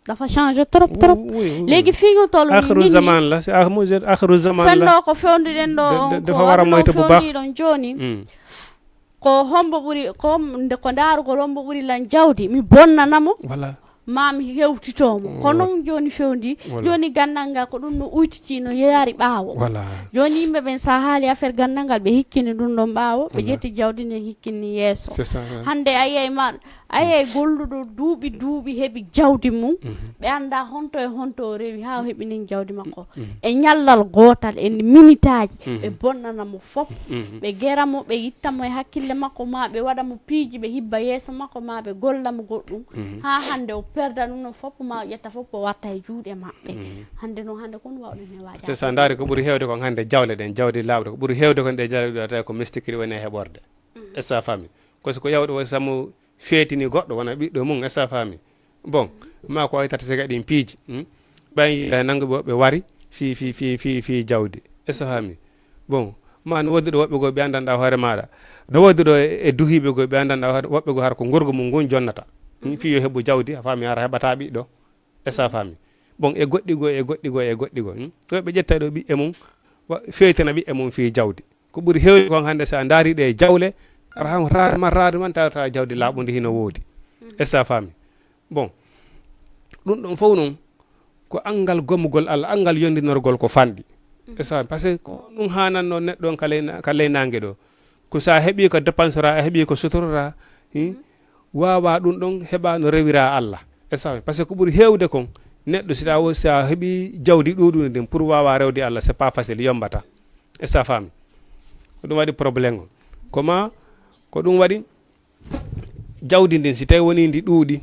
Dafa changé trop, trop. Oui, oui, oui. Léegi fii ñu toll nii, axiru nit ñi zaman la, c'est axiru zaman la. Fenndoo ko fewnduɗen ɗo, de-, de-, ko dafa war a aduna moytu bu baax. Fewndiɗon jooni. Mm. Ko hombo ɓuri, ko nde, ko ndaarugol hombo ɓuri lan jawdi, mi bonnana mo. Voilà. Ma mi hewtito mo. Kono jooni fewndi, voilà, jooni ganndal ngal ko ɗum no uytiti, no yeyaari ɓaawo. Voilà. Jooni yimɓe ɓen, sa haali affaire ganndal ngal, ɓe hikkini ɗum ɗon ɓaawo, ɓe ƴetti jawdi ndin, hikkini yeeso. C'est ça, ouais. Hannde a yiyay ma, a yiyay golluɗo duuɓi, duuɓi heɓi jawdi mum, ɓe annda honto e honto o rewi haa o heɓi ndin jawdi makko. E ñallal gootal, e minitaaji, ɓe bonnana mo fof. Ɓe gera mo, ɓe itta mo e hakkille makko, ma ɓe waɗa mo piiji, ɓe hibba yeeso makko, ma ɓe golla mo goɗɗum. Haa hannde o perda ɗum ɗon fof, ma o ƴetta fof, o watta e juuɗe maɓɓe. Hannde noon, hannde ko ɗum wawɗen hewaade. Parce que sa ndaari ko ɓuri heewde kon hannde jawle ɗen, jawdi laaɓɗo, ko ɓuri heewde kon ɗe jawle ɗo tawi ko mystique ɗi woni e heɓorde. Est-ce que a faami? Ko so ko yawɗo woni samu feetini goɗɗo, wona ɓiɗɗo mum, est-ce que a faami? Bon, ma ko ay tata sega ɗin piiji, hmm? Ɓay yiɗa nanngu ɓe, ɓe wari fii, fii, fii, fii, fii jawdi. Est-ce que a faami? Bon, ma no woodi ɗo woɓɓe goo ɓe anndanɗaa hoore maaɗa. No woodi ɗo e, e duhiiɓe goo ɓe anndanɗaa hoore, woɓɓe goo har ko ngorgu mum ngun jonnata. Hmm? Fii yo heɓu jawdi, a faami, hara heɓataa ɓiɗɗo. Est-ce que a faami? Bon, e goɗɗi goo, e goɗɗi goo, e goɗɗi goo, hmm? Ɗo ɓe ƴetta ɗo ɓiɓɓe mum, wa-, feetina ɓiɓɓe mum fii jawdi. Ko ɓuri heewde kon hannde, so a ndaari ɗe jawle, aɗa han raadu man, raadu man, tawa, tawa jawdi laaɓundi hino woodi. Est-ce que a faami? Bon, ɗum ɗon fof noon, ko anngal gomugol Allah, anngal yondinorgol ko fanɗi. Est-ce que a faami? Parce que ko ɗum haanannoo neɗɗo on ka ley na-, ka ley naange ɗo. Ko so a heɓii ko dépensera, a heɓii ko sutorora, hi? Waawa ɗum ɗon heɓa no rewira Allah. Est-ce que a faami? Parce que ko ɓuri heewde kon, neɗɗo si ɗa wo-, si a heɓii jawdi ɗuuɗundi ndin, pour waawa rewde Allah, c'est pas facile, yombata. Est-ce que a faami? Ko ɗum waɗi problème o. Ko ma, ko ɗum waɗi jawdi ndin, si tawi woni ndi ɗuuɗi,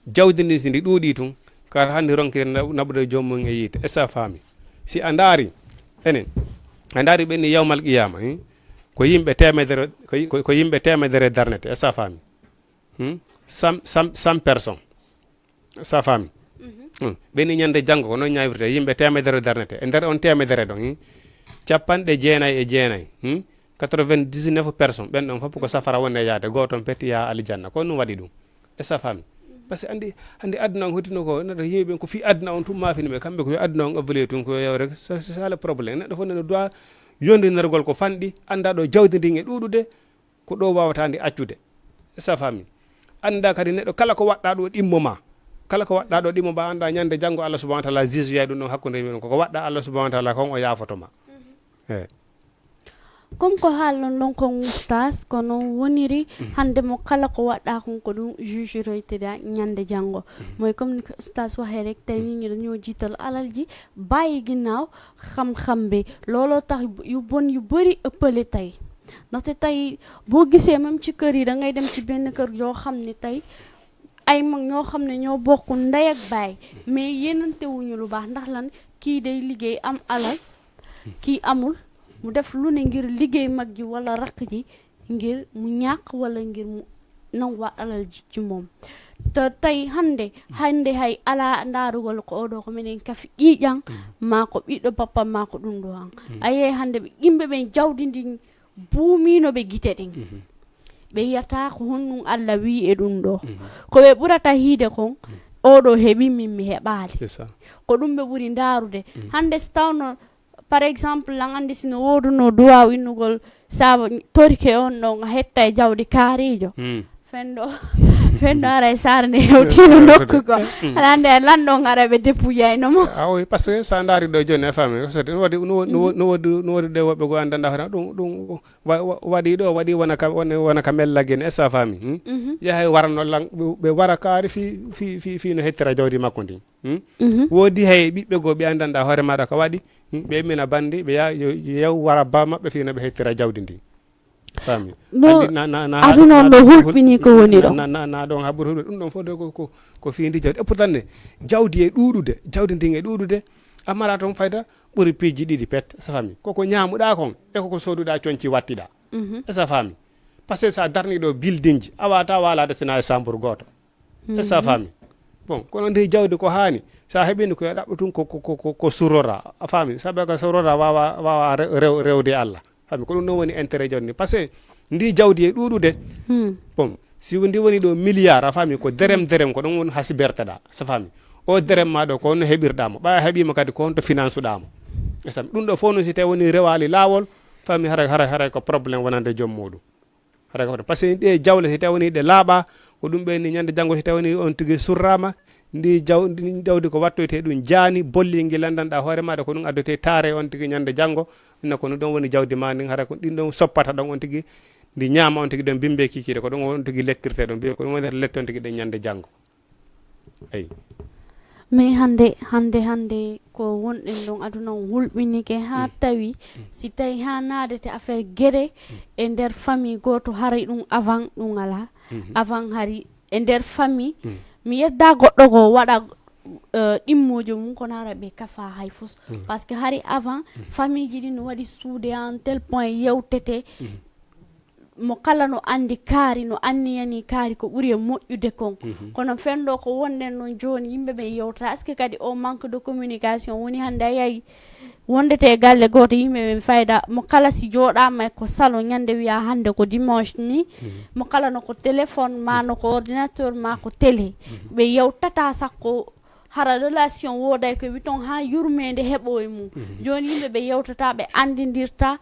jawdi ndin si ndi ɗuuɗi tun, kar hannde ronki na-, naɓude joomum e yiite. Est-ce que a faami? Si a ndaari, enen, a ndaari ɓen ni yawmal qiyama, hi? Ko yimɓe teemedere, ko yi-, ko, ko yimɓe teemedere darnete. Est-ce que a faami? Hmm? Cent, cent, cent personnes. Est-ce que a faami? Hmm. Ɓen ni ñande janngo ko noon ñaawirte, yimɓe teemedere darnete. E nder on teemedere ɗon, hi? Capanɗe jeenay e jeenay, hmm? Quatre-vingt-dix-neuf personnes, ɓen ɗon fof ko safara woni e yaade, gooto on petti yaha aljanna. Ko ɗum waɗi ɗum. Est-ce que a faami? Parce que anndi, anndi aduna on hoddino ko, neɗɗo yimɓe ɓen ko fii aduna on tun maafini ɓe, kamɓe ko yo aduna on évolué tun, ko yo rek, c'est, c'est ça le problème. Neɗɗo fof no doit yondinorgol ko fanɗi, annda ɗo jawdi ndin e ɗuuɗude, ko ɗo wawata ndi accude. Est-ce que a faami? Annda kadi neɗɗo kala ko waɗɗa ɗo ɗimmo ma. Kala ko waɗɗa ɗo ɗimmo ma, annda ñande janngo Allah subhanahu wa taala juge yay ɗum ɗon hakkunde yimɓe ɗon. Ko ko waɗɗa Allah subhanahu wa taala kon o yaafoto ma. Eh. Comme ko haalɗon ɗon kon oustaz, ko noon woniri, hannde mo kala ko waɗɗa kon ko ɗum juge roytira ñande janngo. Moy comme ni ko oustaz waxee rek, tey nit ñi dañoo jiital alal ji, bàyyi ginnaaw xam-xam bi. Looloo tax yu bon yu bari ëppale tey. Ndaxte tey boo gisee même ci kër yi, da ngay dem ci benn kër yoo xam ne tey ay mag ñoo xam ne ñoo bokk ndey ak baay, mais yéenante wuñu lu baax. Ndax lan? Kii day liggéey am alal, kii amul, mu def lu ne ngir liggéey mag ji wala rakk ji, ngir mu ñàkk wala ngir mu nanguwaat alal ji ci moom. Te tey hannde, hannde hay alaa ndaarugol ko oɗo ko minen kafi ƴiiƴan, maa ko ɓiɗɗo papa, maa ko ɗum ɗo an. A yiyay hannde ɓe, yimɓe ɓen jawdi ndin buumiino ɓe gite ɗin. ɓe yiyata ko honɗum Allah wii e ɗum ɗo. Ko ɓe ɓurata hiide kon, oɗo heɓi, min mi heɓaali. Ko ɗum ɓe ɓuri ndaarude. Hannde so tawno, par exemple, lan anndi sino wooduno duwaaw innugol saaba torike on ɗon a hetta e jawdi kaariijo. Fenndo, fenndo ara e saare nde hewtiino nokku ko. Aɗa anndi e lan ɗon ara ɓe depuyayno mo. Ah oui, parce que sa ndaari ɗo jooni a faami. Parce que no waɗi, no waɗi, no waɗi, no waɗi ɗo woɓɓe goo anndanɗaa hoore ɗum, ɗum wa-, wa-, waɗi ɗo, waɗi wona ka, wona, wona ka mella gene, est-ce que a faami? Hmm? Yahay warano lan, ɓe, ɓe wara kaari fi, fi, fi, fi no hettira jawdi makko ndin. Hmm? Woodi hay ɓiɓɓe goo ɓe anndanɗaa hoore maaɗa ko waɗi. Hmm? Ɓe immina bandi, ɓe ya-, yo, yo yaw wara ba maɓɓe fi no ɓe hettira jawdi ndin. Faami? No. Anndi na, na, na, aduna on na, no na, hulɓini ko woni ɗo. Na, na, na, na ɗon haɓɓude hulɓude. Ɗum ɗon fof de ko, ko, ko fii ndi jawdi. Et pourtant ne, jawdi e ɗuuɗude, jawdi ndin e ɗuuɗude, a mara toon fayda ɓuri piiji ɗiɗi pet, est-ce que a faami? Koko ñaamuɗaa kon, e koko sooduɗaa conci wattiɗaa. Mhm. Est-ce que a faami? Parce que so a darnii ɗo building ji, a waawata waalaade sinaa e chambre gooto. Est-ce que a faami? Bon, kono ndi jawdi ko haani, so a heɓiino ko yo ɗaɓɓo tun ko, ko, ko, ko, ko surora. A faami? Sabu ko surora waawa, waawa rew-, rew-, rewde Allah. Faami? Ko ɗum ɗon woni intérêt jawdi ndi. Parce que ndi jawdi e ɗuuɗude, bon, si ndi woni ɗo milliard, a faami? Ko derem, derem, ko ɗum woni hasiberteɗaa. So a faami? O derem ma ɗo, ko honno heɓirɗaa mo? Ɓay a heɓiima kadi, ko honto finance-ɗaa mo? Est-ce que a faami? Ɗum ɗo fof noon, si tawi woni rewaali laawol, faami? Haray, haray, haray ko problème wonande joom muuɗum. Haray ko hoto. Parce que ɗe jawle, si tawi woni ɗe laaɓaa, ko ɗum ɓe ni ñande janngo, si tawi woni on tigi surraama, ndi jaw-, ndi jawdi ko wattoyte ɗum jaani, bolli ngi lanndanɗaa hoore maaɗa, ko ɗum addoyte taare on tigi ñande janngo. Ina ko ɗum ɗon woni jawdi ma ndin, haray ko ɗin ɗon soppata ɗon on tigi, ndi ñaama on tigi ɗon bimbe kikiiɗe, ko ɗum on tigi lettirte ɗon, bimbe ko ɗum woni lette on tigi ɗen ñande janngo. Eyi. Mais hannde, hannde, hannde ko wonɗen ɗon aduna on hulɓinike haa tawi si tawi haa naadete affaire gere e nder famille gooto, haray ɗum avant ɗum alaa. Avant hari e nder famille, mi yedda goɗɗo goo waɗa, euh, ɗimmoojo mum, kono hara ɓe kafa hay fus. Parce que hari avant, famille ji ɗi no waɗi suude en tel point yewtete. Mo kala no anndi kaari, no anniyani kaari ko ɓuri e moƴƴude kon. Kono fenndo ko wonɗen ɗon jooni, yimɓe ɓen yewtata. Est-ce que kadi o manque de communication woni hannde a yahi wondete e galle gooto, yimɓe ɓen fayda mo kala si jooɗaama e ko salon ñande wiya hannde ko dimanche ni, mo kala no ko téléphone ma, no ko ordinateur ma, ko télé. Ɓe yewtata sakko hara relation wooday ko wi ton haa yurmeende heɓo e mum. Jooni yimɓe ɓe yewtata, ɓe anndindirta.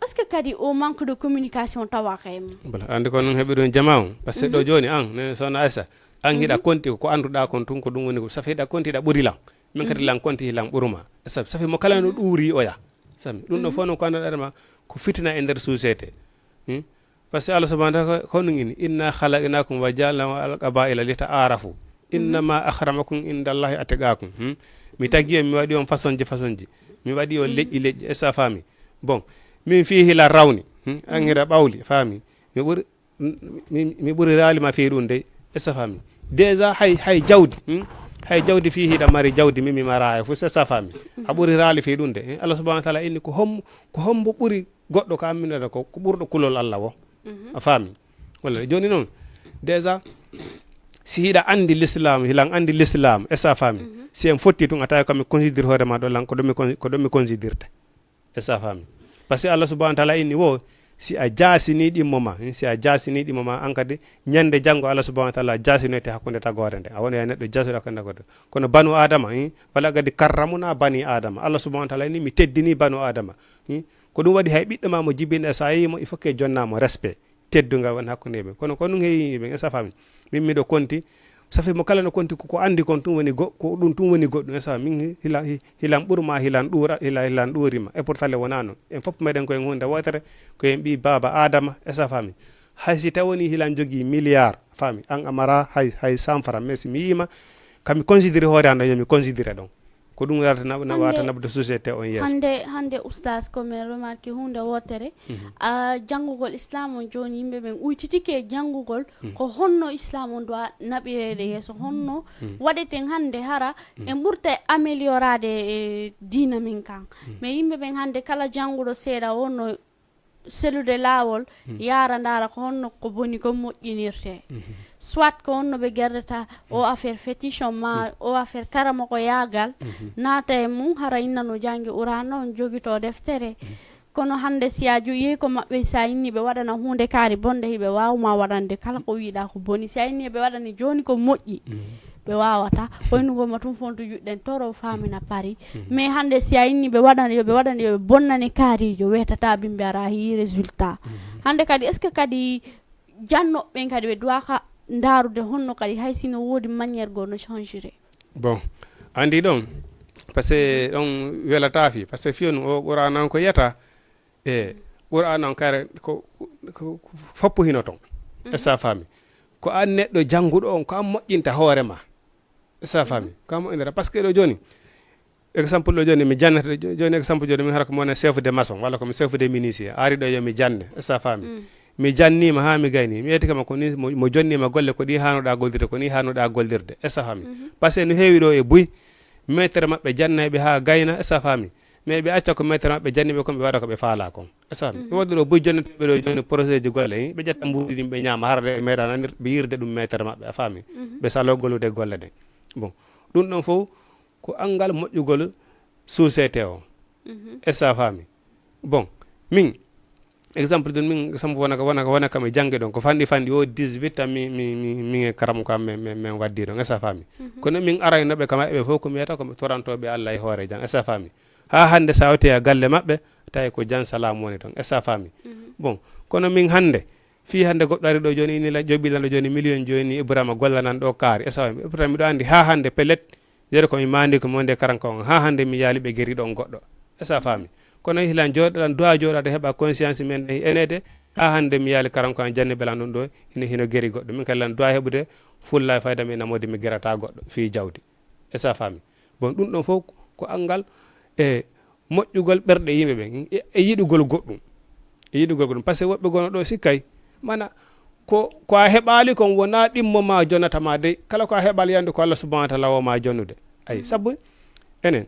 Est-ce que kadi o manque de communication tawaka e mum? Voilà, anndi ko noon heɓi ɗum jama on. Parce que ɗo jooni an, ne sohna Aissa, an hiɗa konti ko annduɗaa kon tun ko ɗum woni ko. Safi hiɗa konti hiɗa ɓuri lan. Min kadi lan konti hilan ɓuruma. Safi, safi mo kala no ɗuuri oya. Safi, ɗum ɗo fof noon ko annduɗaa ma ko fitina e nder société. Hmm? Parce que Allah subhanahu wa ta'ala ko, ko no ngini, "Inna khalaqnakum wa ja'alnakum al qabaila li ta'arafu. Inna ma akramakum indallahi atqakum." Hmm? Mi tagi on, mi waɗi on façon ji, façon ji. Mi waɗi on leƴƴi, leƴƴi. Est-ce que a faami? Bon, min fii hila rawni. Hmm? An hira ɓawli, faami. Mi ɓuri, mi, mi ɓuri raali ma fii ɗum dey. Est-ce que a faami? Déjà hay, hay jawdi, hmm? Hay jawdi fii hiɗa mari jawdi, min mi mara hay fof. Est-ce que a faami? A ɓuri raali fii ɗum de. Hmm? Allah subhanahu wa ta'ala inni ko hom-, ko hombo ɓuri goɗɗo ko amminata ko, ko ɓurɗo kulol Allah wo. A faami? Walla jooni noon, déjà, si hiɗa anndi l'islam, hilan anndi l'islam, est-ce que a faami? Si en fotti tun, a tawi ko mi considère hoore ma ɗo lan, ko ɗum mi con-, ko ɗum mi considérte. Est-ce que a faami? Parce que Allah subhanahu wa ta'ala inni wo, si a jaasini ɗimmo ma, si a jaasini ɗimmo ma, an kadi, ñande janngo Allah subhanahu wa ta'ala jaasinoyte hakkunde tagoore nde. A woni e neɗɗo jaasuɗo hakkunde tagoore. Kono banu Adama, hin, wala kadi karramuna bani Adama. Allah subhanahu wa ta'ala inni mi teddini banu Adama. Hin, ko ɗum waɗi hay ɓiɗɗo ma mo jibinɗa, sa yii mo, il faut que jonna mo respect. Teddungal woni hakkunde ɓe. Kono ko ɗum heewi ɓe, est-ce que a faami? Min miɗo konti, safi mo kala no konti ko, ko anndi kon tun woni go-, ko ɗum tun woni goɗɗum, est-ce que a faami? Min hi-, hila-, hi-, hilan ɓurma, hilan ɗuura, hila-, hilan ɗuurima. Et pourtant le wonaa noon. En fof meɗen ko en huunde wootere, ko en ɓii baaba Adama, est-ce que a faami? Hay si tawi woni hilan jogii milliard, faami? An a mara hay, hay cent francs, mais si mi yiima, kami considéré hoore an ɗon, yo mi considéré ɗon. Ko ɗum warata na-, na-, wata naɓde société on yeeso. Hannde, hannde oustaz, ko min remarque huunde wootere. A, janngugol islam on jooni, yimɓe ɓen uytitike e janngugol ko honno islam on doit naɓireede yeeso, honno waɗeten hannde hara en ɓurta e amélioraade e diina men kan. Mais yimɓe ɓen hannde kala jannguɗo seeɗa o no selude laawol, yaara ndaara ko honno ko boni ko moƴƴinirte. Soit ko honno ɓe gerdata o affaire fétiche on ma o affaire karama ko yaagal, naata e mum, hara inna no janngi Qur'aana, on jogito deftere. Kono hannde, si a jo-, yehi ko maɓɓe, si a inni ɓe waɗana huunde kaari bonde, hiɓe waawa ma waɗande kala ko wiɗa ko boni. Si a inni ɓe waɗani jooni ko moƴƴi, ɓe waawata. Hoynugo ma tun fontu juɗɗen toro faamina pari. Mais hannde, si a inni ɓe waɗani, yo ɓe waɗani, yo ɓe bonnani kaarijo, wetata bimbi ara hi résultat. Hannde kadi, est-ce que kadi jannoɓe ɓen kadi ɓe duwaka ndaarude honno kadi hay sino woodi manière goo no changire? Bon, andi ɗon, parce que ɗon welata fi, parce que fiyon o Qur'an on ko yiyata, e Qur'an on kare ko, ko, ko foppu hino ton. Est-ce que a faami? Ko an neɗɗo jannguɗo on, ko an moƴƴinta hoore ma. Est-ce que a faami? Ko an moƴƴinta. Parce que ɗo jooni, exemple ɗo jooni, mi jannata ɗo jo-, jooni, exemple jooni, min hara ko mi wona chef de maçon, walla ko mi chef de menuisier. Ari ɗo yo mi janne. Est-ce que a faami? Mi janniima haa mi gayni. Mi yetti kama ko ni mo, mo jonniima golle, ko ɗi haanoɗa gollirde, ko ni haanoɗa gollirde. Est-ce que a faami? Parce que no heewi ɗo e buy, maître maɓɓe jannayɓe haa gayna. Est-ce que a faami? Mais ɓe acca ko maître maɓɓe janni ɓe kon, ɓe waɗa ko ɓe faala kon. Est-ce que a faami? Ɗum waɗi ɗo buy jonneteeɓe ɗo jooni projet ji golle, ɓe ƴetta mbuuɗi ɗin ɓe ñaama, hara ɓe meeɗa nanir-, ɓe yirde ɗum maître maɓɓe, a faami? Ɓe salo gollude golle ɗen. Bon, ɗum ɗon fof ko anngal moƴƴugol société o. Est-ce que a faami? Bon, min, exemple ɗum, min, exemple wona ka, wona ka, wona ka mi janngi ɗon, ko fanɗi fanɗi o dix-huit tan mi, mi, mi, min e karam ko am min, min, min waddi ɗon. Est-ce que a faami? Kono min araynoɓe kama ɓe fof ko mi wiyata ko mi torantooɓe Allah e hoore jam. Est-ce que a faami? Haa hannde, so a watti e galle maɓɓe, tawi ko jam salaam woni toon. Est-ce que a faami? Bon, kono min hannde, fii hannde goɗɗo ari ɗo jooni, ini la, joɓi lanɗo jooni million jooni, Ibrahima gollanan ɗo kaari. Est-ce que a faami? Pourtant miɗo anndi haa hannde, pellet, yeru ko mi mandi ko mi wonde karanko on. Haa hannde mi yaali ɓe geri ɗon goɗɗo. Est-ce que a faami? Kono hilan jooɗo, lan duwa jooɗaade heɓa conscience men ɗen enede, haa hannde mi yaali karanko an janni ɓe lan ɗum ɗo, hino, hino geri goɗɗo. Min kadi lan duwa heɓude fulla e fayda mi ina modi mi gerata goɗɗo fii jawdi. Est-ce que a faami? Bon, ɗum ɗon fof ko anngal e moƴƴugol ɓerɗe yimɓe ɓen, e, e yiɗugol goɗɗum. E yiɗugol goɗɗum. Parce que woɓɓe gono ɗo sikkay, mana ko, ko a heɓaali kon wonaa ɗimmo ma jonata ma dey. Kala ko a heɓaali yande ko Allah subhanahu wa ta'ala o ma jonude. Ay, sabu enen,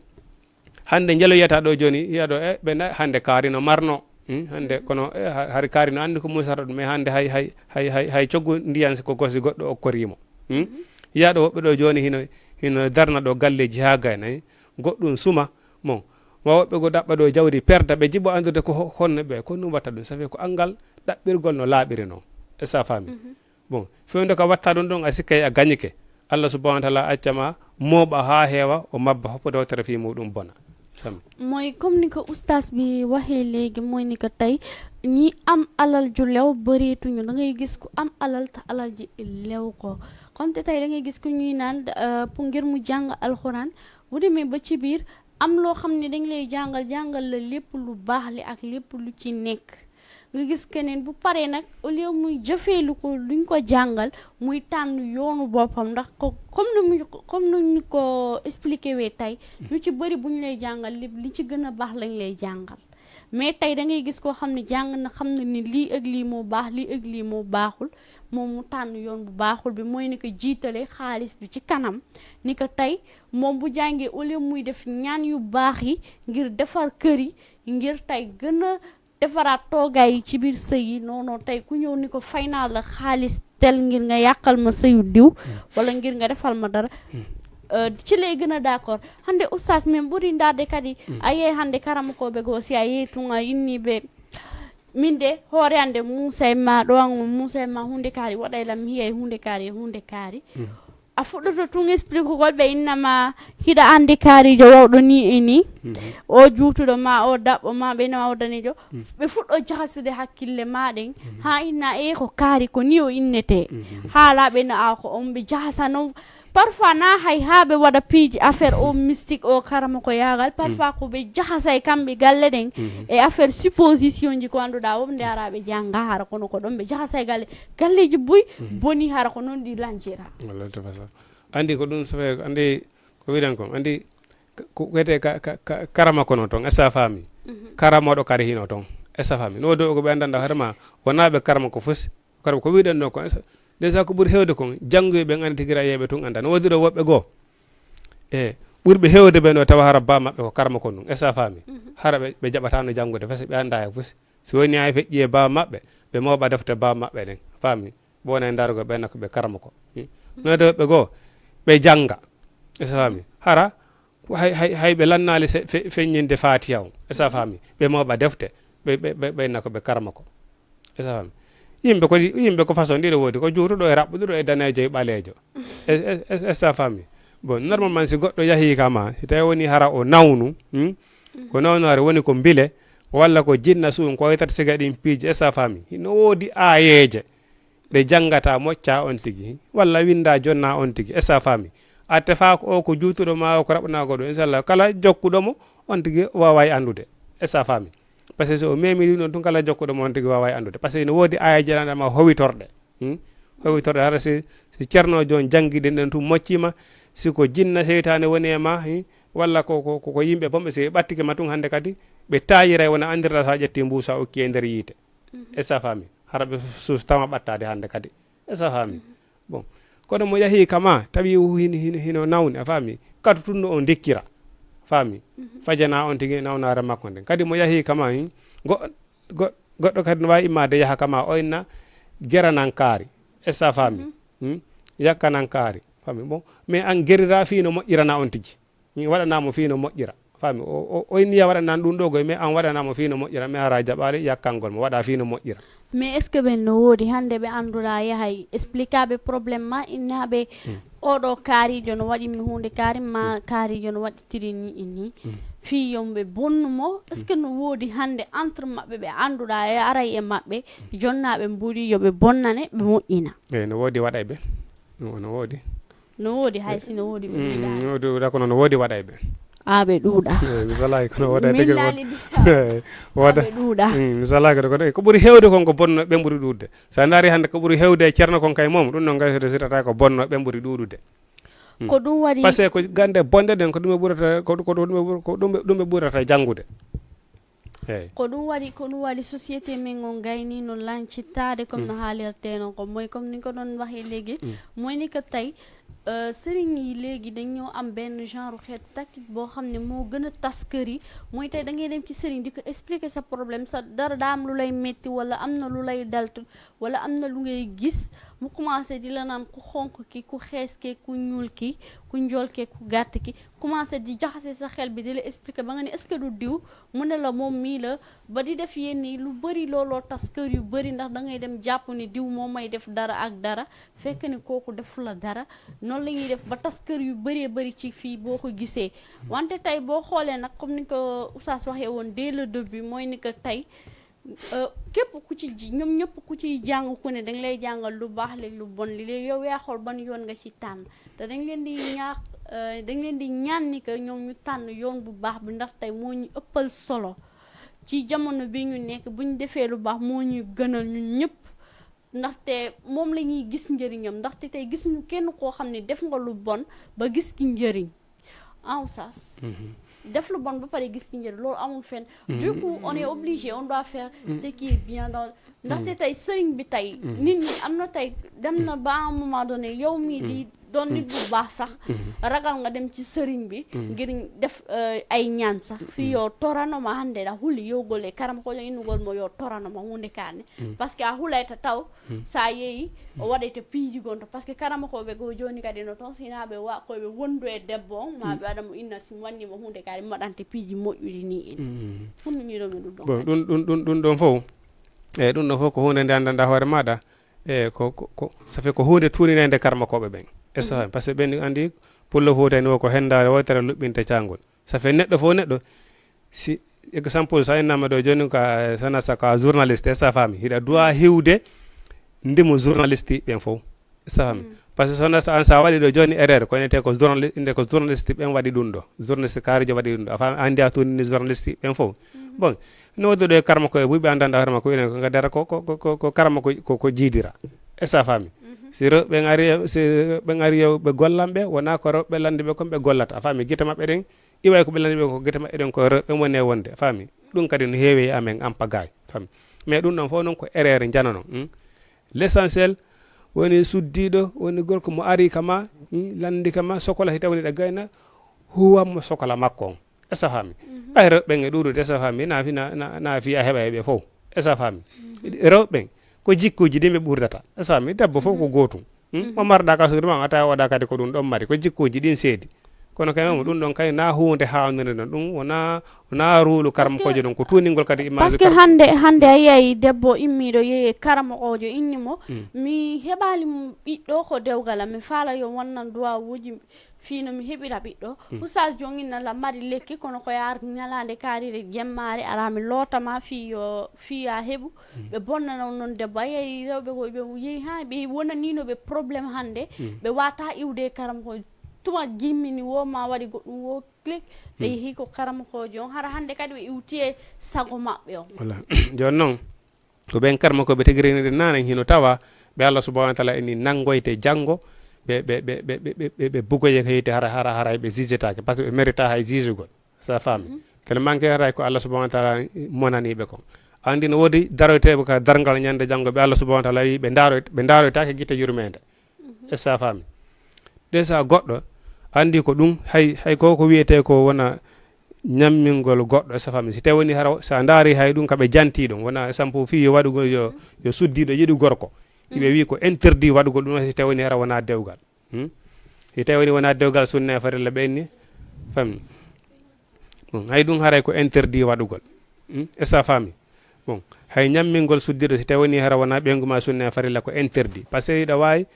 hannde njelo yiyata ɗo jooni, yiya ɗo, e, ɓe na-, hannde kaari no marno. Hmm, hannde kono, e, ha-, hari kaari no anndi ko musata ɗum, e hannde hay, hay, hay, hay, hay coggu ndiyan si ko gosi goɗɗo okkorimo. Hmm? Yiya ɗo woɓɓe ɗo jooni hino, hino darna ɗo galleji haa gayna, eh? Goɗɗum suma, mo, ma woɓɓe go ɗaɓɓa ɗo jawdi perda, ɓe jiɓo anndude ko ho-, honno ɓe, ko ɗum watta ɗum, ça fait ko anngal ɗaɓɓirgol no laaɓiri no. Est-ce que a faami? Bon, fewndo ka watta ɗum ɗon, a sikkay a gañike. Allah subhanahu wa ta'ala acca ma mooɓa haa heewa, o mabba hoppude hottere fii muɗum bona. Sami. Mooy comme ni ko oustaz bi waxee léegi, mooy ni ko tey ñi am alal ju lew bëreetuñu. Da ngay gis ku am alal te alal ji lew ko. Comme te tey da ngay gis ku ñuy naan, euh, pour ngir mu jàng alxuraan, bu demee ba ci biir, am loo xam ne dañ lay jàngal, jàngal la lépp lu baax li ak lépp lu ci nekk. Nga gis keneen bu paree nag, au lieu muy jëfee lu ko, luñ ko jàngal, muy tànn yoonu boppam. Ndax ko, comme ni mu, comme ni ñu ko expliqué wee tey, ñu ci bëri buñ lay jàngal, li, li ci gën a baax lañ lay jàngal. Mais tey da ngay gis koo xam ne jàng na, xam na ni lii ak lii moo baax, lii ak lii moo baaxul, moom mu tànn yoon bu baaxul bi, mooy ni ko jiitale xaalis bi ci kanam. Ni ko tey, moom bu jàngee, au lieu muy def ñaan yu baax yi ngir defar kër yi, ngir tey gën a defaraat toogaay yi ci biir sëy yi, non, non, tey ku ñëw ni ko fay naa la xaalis tel ngir nga yàqal ma sëyu diw, wala ngir nga defal ma dara, euh, ci lay gën a d'accord. Hannde oustaz, min ɓuri ndaarde kadi, a yehi hannde karamokooɓe goo, si a yehi tun a inni ɓe, min de, hoore hannde Muusa e ma, ɗo an Muusa e ma, huunde kaari waɗay lam, mi hiyay huunde kaari e huunde kaari. A fuɗɗoto tun expliquegol ɓe, innama hiɗa anndi kaarijo wawɗo ni e ni, o juutuɗo ma, o daɓɓo ma, ɓe innama o danejo. Ɓe fuɗɗo jahasude hakkille ma ɗen, haa inna e ko kaari ko ni o innete. Haala ɓe no a ko on ɓe jahasano. Parfois na hay haa ɓe waɗa piiji affaire o mystique o karama ko yaagal. Parfois ko ɓe jahasay kamɓe galle ɗen e affaire supposition ji ko annduɗa o nde ara ɓe jannga hara kono ko ɗon ɓe jahasay galle. Galleji buy boni hara ko noon ɗi lancira. Wallahi tabasa. Anndi ko ɗum safe, anndi ko wiɗen kon, anndi ko wiyetee ka, ka, ka, karama kono ton, est-ce que a faami? Karamoɗo kadi hino ton, est-ce que a faami? No woodi ko ɓe anndanɗa hoore ma, wonaa ɓe karama ko fosi, karama ko wiɗen ɗo kon, est-ce que, déjà ko ɓuri heewde kon, janngoyɓe ɓen anndi tigi ra yeeɓe tun annda. No woodi ɗo woɓɓe goo, e ɓurɓe heewde ɓe no tawa hara ba maɓɓe ko karama kon ɗum, est-ce que a faami? Hara ɓe, ɓe jaɓataano janngude, parce que ɓe annda e fosi. Si woni hay feƴƴi e ba maɓɓe, ɓe mooɓa defte ba maɓɓe ɗen, faami? Ɓe wona e ndarugo ɓen ko ɓe karama ko. Hmm? No de ɓe goo, ɓe jannga. Est-ce que a faami? Hara, ko hay, hay, hay ɓe lannaali se-, fe-, feññinde Faatiha on. Est-ce que a faami? Ɓe mooɓa defte. ɓe ɓe ɓe ɓe nako ɓe karma ko. Est-ce que a faami? Yimɓe ko ɗi- yimɓe ko façon ɗiɗo woodi, ko juutuɗo e raɓɓuɗo e daneejo e ɓaleejo. Est-ce que a faami? Bon, normalement, si goɗɗo yahii ka ma, si tawi woni hara o nawnu, hmm? Ko nawnaare woni ko mbile, walla ko jinna suun ko waytata siga ɗin piiji. Est-ce que a faami? Hino woodi aayeeje ɗe janngata, mocca on tigi, walla winnda, jonna on tigi. Est-ce que a faami? A tefa ko o ko juutuɗo ma, o ko raɓɓanaago ɗum, inchallah kala jokkuɗo mo on tigi waaway anndude. Est-ce que a faami? Parce que so o memi ɗum ɗon tun, kala jokkuɗo mo on tigi waaway anndude, parce que ene woodi aayeeje ɗan ma howitorɗe. Hmm? Howitorɗe hara si si ceerno jon janngi ɗen ɗen tun moccima, si ko jinna seytaane woni e ma, hi, walla ko ko ko yimɓe bonɓe, si ɓe ɓattike ma tun hannde kadi, ɓe taayiray wona anndirɗa sa ƴetti mbuusa okki e nder yiite. Est-ce que a faami? Hara ɓe sus tama ɓattaade hannde kadi. Est-ce que a faami? Bon, kono mo yahii kama tawi hino hino nawni, a faami? Katu tun no on dikkira, faami? Fajana on tigi nawnaare makko nden. Kadi mo yahii kama, hin, go- go- goɗɗo kadi no waawi immaade yaha kama o inna gera nan kaari. Est-ce que a faami? Hmm? Yakka nan kaari, faami? Bon, mais an gerira fii no moƴƴirana on tigi. Min waɗanaa mo fii no moƴƴira. Faami? O o- o inniya waɗanan ɗum ɗo goy, mais an waɗanaa mo fii no moƴƴira, mais hara jaɓaali yakkangol mo, waɗa fii no moƴƴira. Mais est-ce que ɓen no woodi hannde ɓe annduɗaa yahay expliquaɓe problème ma, innaaɓe oɗo kaarijo no waɗi mi huunde kaari ma, kaarijo no waɗitiri ni e ni? Fii yomɓe bonnu mo, est-ce que no woodi hannde entre maɓɓe ɓe annduɗaa e aray e maɓɓe, jonnaaɓe mbuuɗi yo ɓe bonnane ɓe moƴƴina? Eyi, no woodi waɗayɓe. No no woodi. No woodi, hay si no woodi ɓe ɗuuɗaani. No woodi, kono no woodi waɗayɓe. A ɓe ɗuuɗa. Eyi, mi salaayi kono woda tigi. Laalidi. Woda. Ɓe ɗuuɗa. Mi salaayi kono kono ko ɓuri heewde kon ko bonno ɓe ɓuri ɗuuɗde. Sa ndaari hannde ko ɓuri heewde e ceerno kon kay mom, ɗum noon kay so sirata ko bonno ɓe ɓuri ɗuuɗude. Ko ɗum waɗi. Parce que ko gannde bonde ɗen ko ɗum ɓe ɓurata, ko ko ɗum ɓe ɓur- ko ɗum ɓe ɗum ɓe ɓurata janngude. Eyi. Ko ɗum waɗi, ko ɗum waɗi société men on gayni no lancitaade comme no haalirte noon ko moy comme ni ko ɗon waxee léegi. Moy ni ko tey, euh, sëriñ yi léegi dañoo am benn genre xeet tactique boo xam ne moo gën a tas kër yi. Mooy tey da ngay dem ci sëriñ di ko expliquer sa problème, sa dara daa am lu lay metti wala am na lu lay daltu wala am na lu ngay gis, mu commencé di la naan ku xonq ki, ku xees ki, ku ñuul ki, ku njool ki, ku gàtt ki, commencé di jaxase sa xel bi, di la expliquer ba nga ne est-ce que du diw, mu ne la moom mii la, ba di def yenn yi lu bëri. Looloo tas kër yu bëri, ndax da ngay dem jàpp ni diw moo may def dara ak dara, fekk ni kooku defu la dara. Noonu la ñuy def ba tas kër yu bëree bëri ci fii boo ko gisee. Wante tey boo xoolee nag, comme ni ko Oustaz waxee woon dès le début, mooy ni que tey, euh, képp ku ci ji- ñoom ñëpp ku ciy jàng ku ne dañ lay jàngal lu baax li, lu bon li. Léegi yow yaa xool ban yoon nga ci tànn. Te dañ leen di ñaax, euh, dañ leen di ñaan ni que ñoom ñu tànn yoon bu baax bi, ndax tey moo ñu ëppal solo ci jamono bi ñu nekk. Bu ñu defee lu baax moo ñuy gënal ñun ñëpp, ndaxte moom la ñuy gis njëriñam. Ndaxte tey gisuñu kenn koo xam ne def nga lu bon ba gis ki njëriñ. En sens, def lu bon ba pare gis ki njëriñ, loolu amul fenn. Du coup, on est obligé, on doit faire ce qui est bien dans. Ndaxte tey sëriñ bi tey, nit ñi am na tey, dem na ba à un moment donné, yow mii di doon nit bu baax sax, ragal nga dem ci sëriñ bi ngir def, euh, ay ñaan sax. Fii yo toranoma hannde ɗa huli yowgol e karama ko innugol mo yo toranoma huunde kaane. Parce que a hulayta taw, sa yeeyi o waɗayta piiji gonto. Parce que karama ko ɓe goo jooni kadi no toon, sina ɓe wa koɓe wondu e debbo on, ma ɓe waɗa mo inna si mi wanni mo huunde kaane mi waɗante piiji moƴƴuɗi ni en. Ɗum mi miɗo mi ɗum ɗon. Bon, ɗum ɗum ɗum ɗum ɗon fof, e ɗum ɗon fof ko huunde nde anndanɗa hoore maɗa. E ko ko ko ça fait ko huunde tuuninande karmakooɓe ɓen. Est-ce que parce que ɓen anndi pullo fof tani o ko henndaare wootere luɓɓinte caangol. Ça fait neɗɗo fof neɗɗo, si exemple sa innama ɗo jooni ka sana sa ka journaliste, est-ce que a faami? Hiɗa duwa hiwde ndimo journaliste ɓen fof. Est-ce que a faami? Parce que sona sa an sa waɗi ɗo jooni erreur, ko inete ko journaliste, inde ko journaliste ɓen waɗi ɗum ɗo, journaliste kaarijo waɗi ɗum ɗo. A faami? Anndi a tuunini journaliste ɓen fof. Bon, no waɗi ɗo e karma koye buy ɓe anndanɗa hoore makko inen ko ngadara ko ko ko ko karma ko ko ko jiidira. Est-ce que a faami? Si rewɓe ɓen ari, si rewɓe ɓen ari yo ɓe gollan ɓe, wona ko rewɓe lanndiɓe kon ɓe gollata. A faami? Gite maɓɓe ɗen iway ko ɓe lanndiɓe ko gite maɓɓe ɗen ko rewɓe woni e wonde. A faami? Ɗum kadi no heewi e amen en pagaay. A faami? Mais ɗum ɗon fof noon ko erreur njanano. L'essentiel woni suddiiɗo, woni gorko mo ari kama, lanndi kama, sokola si tawni ɗa gayna, huwan mo sokola makko on. Est-ce que a faami? Ay rewɓe ɓen e ɗuuɗude, est-ce que a faami? Na fi- na na na fi a heɓa e ɓe fof. Est-ce que a faami? Rewɓe ɓen ko jikkuuji ɗi ɓe ɓurdata. Est-ce que a faami? Debbo fof ko gootum. Hmm? Mo marɗa ka suudu ma a tawa oɗa kadi ko ɗum ɗon mari, ko jikkuuji ɗin seedi. Kono kay mo ɗum ɗon kay na huunde hawnde ɗon, ɗum wona, wona ruulu karamokoojo ɗon, ko tuuningol kadi image. Parce que hannde hannde a yiyay debbo immiiɗo yehi e karamokoojo inni mo mi heɓaali ɓiɗɗo, ko dewgal am mi faala yo wonnan duwawuuji fii no mi heɓira ɓiɗɗo. Oustaz jon inna la mari lekki kono ko yaar ñalaande kaarire jemmaare ara mi lootama fii yo fii a heɓu. Ɓe bonnana on noon debbo a yehi rewɓe ko ɓe yehi ha ɓe wonanino ɓe problème hannde. Ɓe wata iwde e karamokoojo tuma jimmini wo ma waɗi goɗɗum wo clic ɓe yehi ko karamokoojo on hara hannde kadi ɓe iwti e sago maɓɓe on. Wala. Jooni noon ko ɓen karamokooɓe tigi reniɗe naane hino tawa ɓe Allah subhanahu wa taala eni nanngoyte janngo ɓe ɓe ɓe ɓe ɓe ɓe bugoye ko yiite hara hara hara ɓe jijetaake par ce que ɓe merita hay jijugol. Sa faami? Tellement que haray ko Allah subhanahu wa taala monaniɓe kon. Andi no woodi daroyteɓe ka darngal ñande janngo ɓe Allah subhanahu wa taala wi ɓe daroy ɓe daroytake gite yurmede. Est ce que a faami? Déjà goɗɗo andi ko ɗum hay hay ko ko wiyete ko wona ñammingol goɗɗo est ce que a faami? Si tawi woni hara sa ndaari hay ɗum kaɓe janti ɗum wona sampo fi yo waɗugol yo yo suddiɗo yiɗu gorko. Iɓe wi ko interdit waɗugol ɗum si tawi woni hara wona dewgal. Hmm? Si tawi woni wona dewgal sunna e farilla ɓe inni fammi. Bon, hay ɗum haray ko interdit waɗugol. Hmm? Est ce que a faami? Bon, hay ñammingol suddiɗo si tawi woni hara wona ɓeyngu ma sunna e farilla ko interdit. Par ce que hiɗa wawi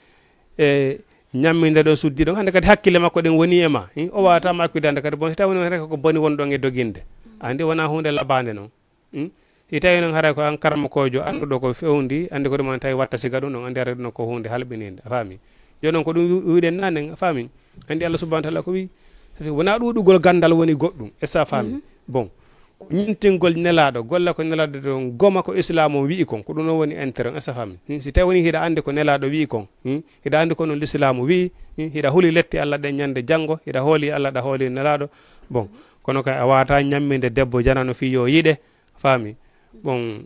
e ñamminde ɗo suddiɗo hande kadi hakkille makko ɗen woni e ma. Hmm? O wawata makkude hande kadi bon si tawi woni hande koko boni wonɗon e doginde. Andi wona hunde labande noon. Hmm? Si tawi noon haray ko an karamokoojo annduɗo ko fewndi andi ko ɗum an tawi watta siga ɗum ɗon andi haray ɗum ko hunde halɓininde a faami. Jooni noon ko ɗum wiɗen nanen a faami. Andi Allah subhanahu wa taala ko wi wona ɗuɗugol gandal woni goɗɗum est ce que a faami? Bon, ko ñintingol nelaɗo golle ko nelaɗo ɗon goma ko islam on wi'i kon ko ɗum ɗon woni intérêt est ce que a faami? Hmm? Si tawi woni hiɗa andi ko nelaɗo wi'i kon hmm? Hiɗa andi ko ɗum l'islam wi'i hmm? Hiɗa huli lette Allah ɗen ñande janngo hiɗa hooli Allah ɗa hooli nelaɗo. Bon, kono kay a wata ñamminde debbo janano fi yo yiɗe. Faami? Bon,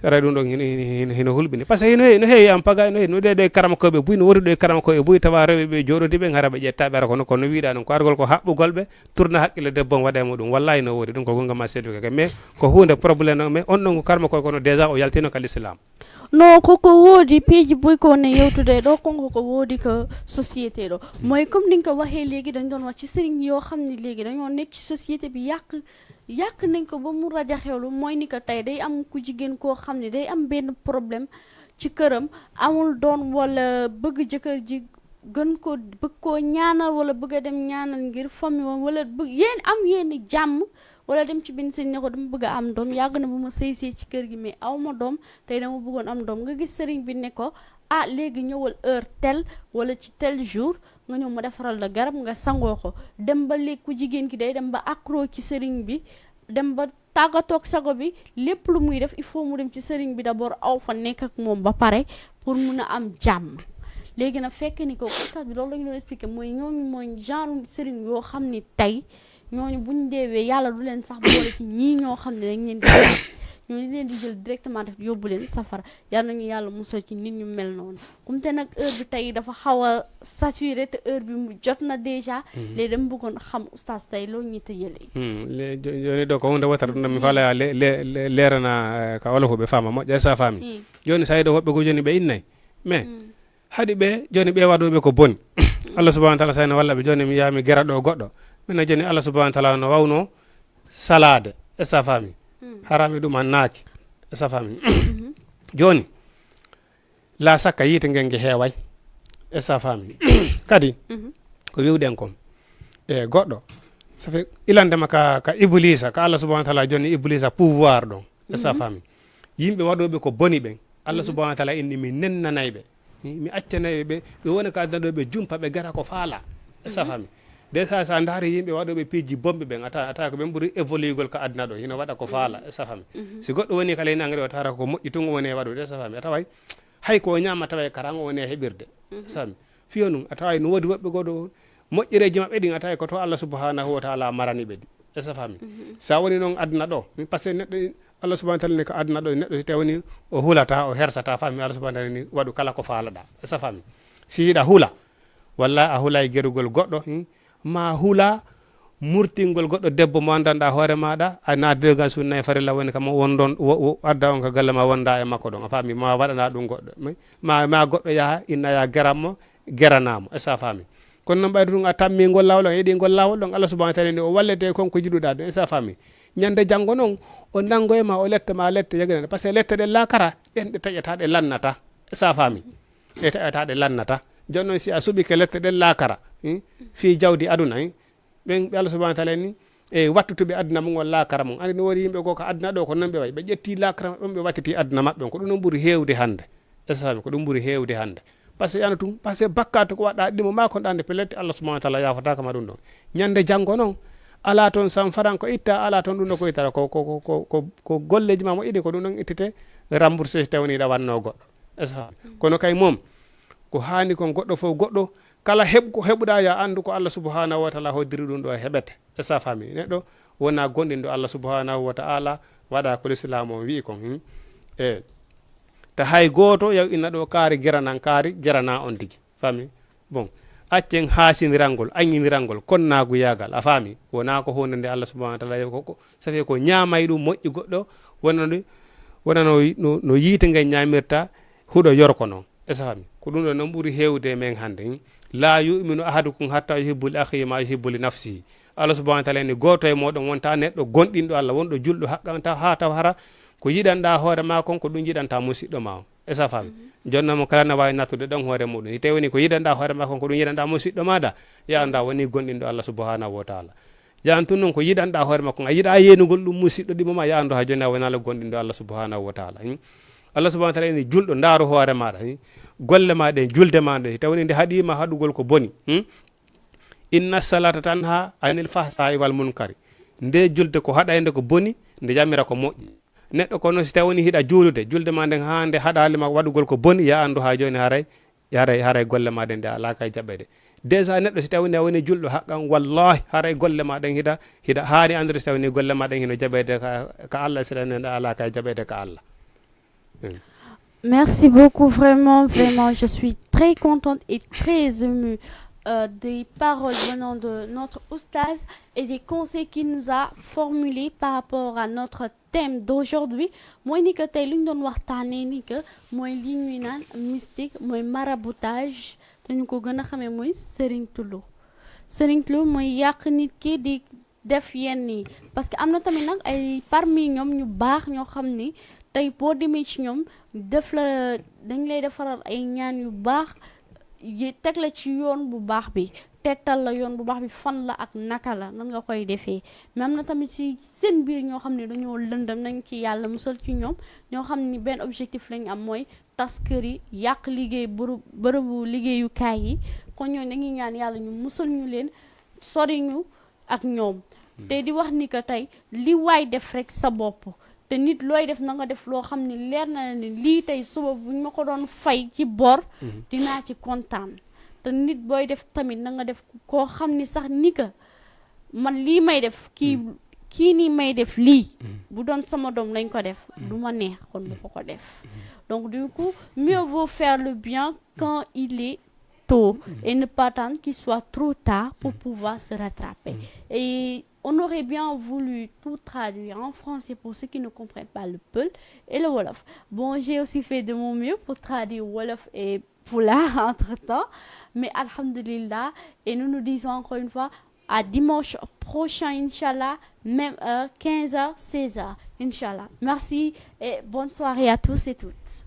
aray ɗum ɗon hino hulɓini par ce que hino heewi no heewi am paga no heewi no ɗe ɗe karamakooɓe buy no wori ɗo e karamakooɓe buy tawa rewɓe ɓe jooɗodi ɓen hara ɓe ƴetta ɓe ara kono kono wiɗa ɗum ko argol ko haɓɓugol ɓe tourna haqqille debbo on waɗa mo ɗum wallahi no wori ɗum ko gonga ma selluka kay mais ko hunde problème o mais on ɗon ko karamakooɓe kono déjà o yaltino ka l'islam. No koko woodi piiji buy ko woni yewtude ɗo kon koko woodi ko société ɗo moy comme ɗin ko wahe leegi dañ doon wax ci sëriñ yoo xam ne léegi dañoo nekk ci société bi yàq yàq nañ ko ba mu rajaxewlu mooy ni ko tey day am ku jigéen koo xam ne day am benn problème ci këram amul doon wala bëgg jëkkër ji gën ko bëgg koo ñaanal wala bëgg a dem ñaanal ngir famille wala bëgg yéen am yéen jàmm wala dem ci benn sëñ ne ko dama bëgg a am doom yàgg na bu ma sëy sëy ci kër gi mais aw ma doom tey dama bëggoon am doom nga gis sëriñ bi ne ko ah léegi ñëwal heure tel wala ci tel jour nga ñëw ma defaral la garab nga sangoo ko dem ba léegi ku jigéen ki day dem ba accro ci sëriñ bi dem ba tàggatoog sago bi lépp lu muy def il faut mu dem ci sëriñ bi d'abord aw fa nekk ak moom ba pare pour mun a am jàmm léegi nag fekk ni ko ustaas bi loolu la ñu doon expliqué mooy ñooñu mooy genre sëriñ yoo xam ni tey ñooñu buñ deewee yàlla du leen sax boole ci ñii ñoo xam ne dañ leen di ñooñu leen di jël directement def yóbbu leen safara yàlla nañu yàlla musal ci nit ñu mel noonu comme te nag heure bi tey dafa xaw a saturé te heure bi mu jot na déjà léegi dama bëggoon xam oustaz tey loolu ñu tëjale Hmm, le- jo- joni ɗo ko hunde wotata ɗum ɗo mi faala le- le- le- leerana eh, ka olof ɓe faama moƴƴa sa faami joni sa yiɗo woɓɓe ko joni ɓe innay mais haɗi ɓe joni ɓe waɗoɓe ko boni allah subahana taala sayno walla ɓe joni mi yaha mi gera ɗo goɗɗo minen joni allah subahana taala no wawno salade e sa faami harami ɗum annaaki e sa faami joni la sakka yiite ngen nge heeway e sa faami kadi ko wiwɗen kon e goɗɗo ça fait ilandema ka, ka iblisa ka allah subahana taala joni iblisa pouvoir ɗon e sa faami yimɓe waɗoɓe ko boni ɓen allah subahana taala inni mi nennanay ɓe mi mi accanay ɓe ɓe wona ka aduna ɗo ɓe jumpa ɓe gara ko faala e sa faami de sa sa ndaari yimɓe waɗoɓe piiji bomɓe ɓen ata ata ko ɓen ɓuri évoluegol ka aduna ɗo hino waɗa ko faala e sa faami si goɗɗo woni kala hino engrais o tawata ko moƴƴi tun o woni e waɗude e sa faami a taway hay ko o ñaama taway karan o woni e heɓirde e sa faami fiyo ɗum a taway no woodi woɓɓe goɗo moƴƴereeji maɓɓe ɗin a taway ko to allah subahanahu wa taala marani ɓe ɗi e sa faami so a woni noon aduna ɗo par ce que neɗɗo allah subahana taala ni ko aduna ɗo neɗɗo si tawi woni o hulata o hersata faami allah subahana taala ni waɗu kala ko faalaɗa e sa faami si hiɗa hula walla a hulay gerugol goɗɗo ma hula murtingol goɗɗo debbo mo anndanɗa hoore maɗa a na deugal sunna e farilla woni kam wonɗon adda on ka galle ma wonda e makko ɗon a faami ma waɗana ɗum goɗɗo ma ma goɗɗo yaha inna ya gerammo geranamo e sa faami Kono noon ɓayde ɗum a tammi ngol laawol on, a yiɗi ngol laawol ɗon, Allah subhanahu wa taala ni o wallete kon ko jiɗuɗa ɗum. Est-ce que a faami? Ñande janngo noon, o nanngoy ma, o letta ma lette yaganande. Par ce que lette ɗen laakara, ɗen ɗe taƴata, ɗe lannata. Est-ce que a faami? Ɗe taƴata, ɗe lannata. Jooni noon si a suɓike lette ɗen laakara, hmm, fii jawdi aduna, hmm, ɓen ɓe Allah subhanahu wa taala ni, e wattutuɓe aduna mum on laakara mum. Andi no woni yimɓe goo ko aduna ɗo ko non ɓe wayi. Ɓe ƴetti laakara maɓɓe on, ɓe wattiti aduna maɓɓe on. Ko ɗum non ɓuri heewde hannde. Est-ce que a faami? Ko ɗum ɓuri heewde hannde. Par ce que yana tun, par ce que bakkaatu ko waɗɗa ɗimo ma kon ɗande pellet Allah subhanahu wa taala yaafotaaka ma ɗum ɗon. Ñande janngo noon, alaa toon sanfaran ko itta, alaa toon ɗum ɗo ko ittata. Ko, ko, ko, ko, ko, ko golleeji ma moƴƴi ɗi ko ɗum ɗon ittete, remboursé si tawi woni ɗa wanno goɗɗo. Est-ce que a faami? Kono kay moom, ko haani kon goɗɗo fof goɗɗo, kala heɓ-, ko heɓuɗa ya anndu ko Allah subhanahu wa taala hoddiri ɗum ɗo heɓete. Est-ce que a faami? Neɗɗo wona gonɗinɗo Allah subhanahu wa taala, waɗa ko l'islam on wi'i kon. Hmm? E, ta hay gooto yaw ina ɗo kaari geranan kaari, gerana on tigi. Faami? Bon, accen haasinirangol, aññinirangol, konnaaguyagal. A faami? Wona ko huunde nde Allah subhanahu wa taala ko, ko, ça fait ko ñaamay ɗum moƴƴi goɗɗo, wona no, wona no, no, no yiite ngen ñaamirta huɗo yorko noon. Est-ce que a faami? Ko ɗum ɗo noon ɓuri heewde e men hannde, hmm? "La yu'minu ahadukum hatta yuhibbu li akhihi ma yuhibbu li nafsihi." Allah subhanahu wa taala ni, gooto e mooɗon wonta neɗɗo gonɗinɗo Allah, wonɗo julɗo haqqan taw, haa taw hara ko yiɗanɗa hoore ma kon, ko ɗum yiɗanta musiɗɗo ma on. Est-ce que a faami? Jooni noon mo kala na waawi nattude ɗon hoore muɗum. Si tawi woni ko yiɗanɗa hoore ma kon, ko ɗum yiɗanɗa musiɗɗo maɗa, ya anndu a woni gonɗinɗo Allah subhanahu wa taala. Jan tun noon ko yiɗanɗa hoore ma kon, a yiɗa yeenugol ɗum musiɗɗo ɗimo ma, ya anndu haa jooni a wonano gonɗinɗo Allah subhanahu wa taala. Hmm? Allah subhanahu wa taala ni, julɗo, ndaaru hoore maɗa, hmm? Golle ma ɗen, julde ma ɗen, si tawi woni nde haɗima haɗugol ko boni, hmm? "Inna salata tanha anil fahsai wal munkari." Nde julde ko haɗayde ko boni, nde yamira ko moƴƴi. Neɗɗo kono si tawi woni hiɗa juulude, julde ma nden haa nde haɗali ma waɗugol ko boni, ya anndu haa jooni haray, haray, haray golle ma ɗen ɗe alaa kay jaɓede. Déjà neɗɗo si tawi woni a woni julɗo haqqan, wallahi haray golle ma ɗen hiɗa, hiɗa haani anndude si tawi woni golle ma ɗen hino jaɓede ka, ka Allah, si tawi ɗe alaa kay jaɓede ka Allah. Hmm. Merci beaucoup, vraiment, vraiment, je suis très contente et très émue, euh, des paroles venant de notre oustaz et des conseils qu'il nous a formulés par rapport à notre thème d'aujourd'hui. Mooy ni que tey lu ñu doon waxtaanee ni que mooy li ñuy naan mystique, mooy maraboutage, te ñu ko gën a xamee mooy sëriñtulu. Sëriñtulu mooy yàq nit ki, di def yenn yi, parce que am na tamit nag ay parmi ñoom ñu baax ñoo xam ni tey boo demee ci ñoom, def la, dañ lay defaral ay ñaan yu baax, yi teg la ci yoon bu baax bi, tettal la yoon bu baax bi, fan la ak naka la, nan nga koy defee. Mais am na tamit ci seen biir ñoo xam ne dañoo lëndëm, nañ ci Yàlla musal ci ñoom, ñoo xam ni benn objectif lañ am, mooy tas kër yi, yàq liggéey, bërëb, bërëbu liggéeyukaay yi. Kon ñooñu dañuy ñaan Yàlla ñu musal ñu leen, sori ñu ak ñoom. Te di wax ni que tey li waay def rek sa bopp, te nit looy def na nga def loo xam ni leer na la ni lii tey suba buñ ma ko doon fay ci bor, dinaa ci kontaan. Te nit booy def tamit na nga def koo xam ni sax ni que man lii may def, kii, kii nii may def lii, bu doon sama doom lañ ko def, du ma neex, kon bu ko ko def. Donc du coup, mieux vaut faire le bien quand il est tôt et ne pas attendre qu'il soit trop tard pour pouvoir se rattraper. Et on aurait bien voulu tout traduire en français pour ceux qui ne comprennent pas le peul et le wolof. Bon, j'ai aussi fait de mon mieux pour traduire wolof et pulaar entre-temps. Mais alhamdulillah, et nous nous disons encore une fois à dimanche prochain, Inch'Allah, même heure, quinze heures, seize heures, Inch'Allah. Merci et bonne soirée à tous et toutes.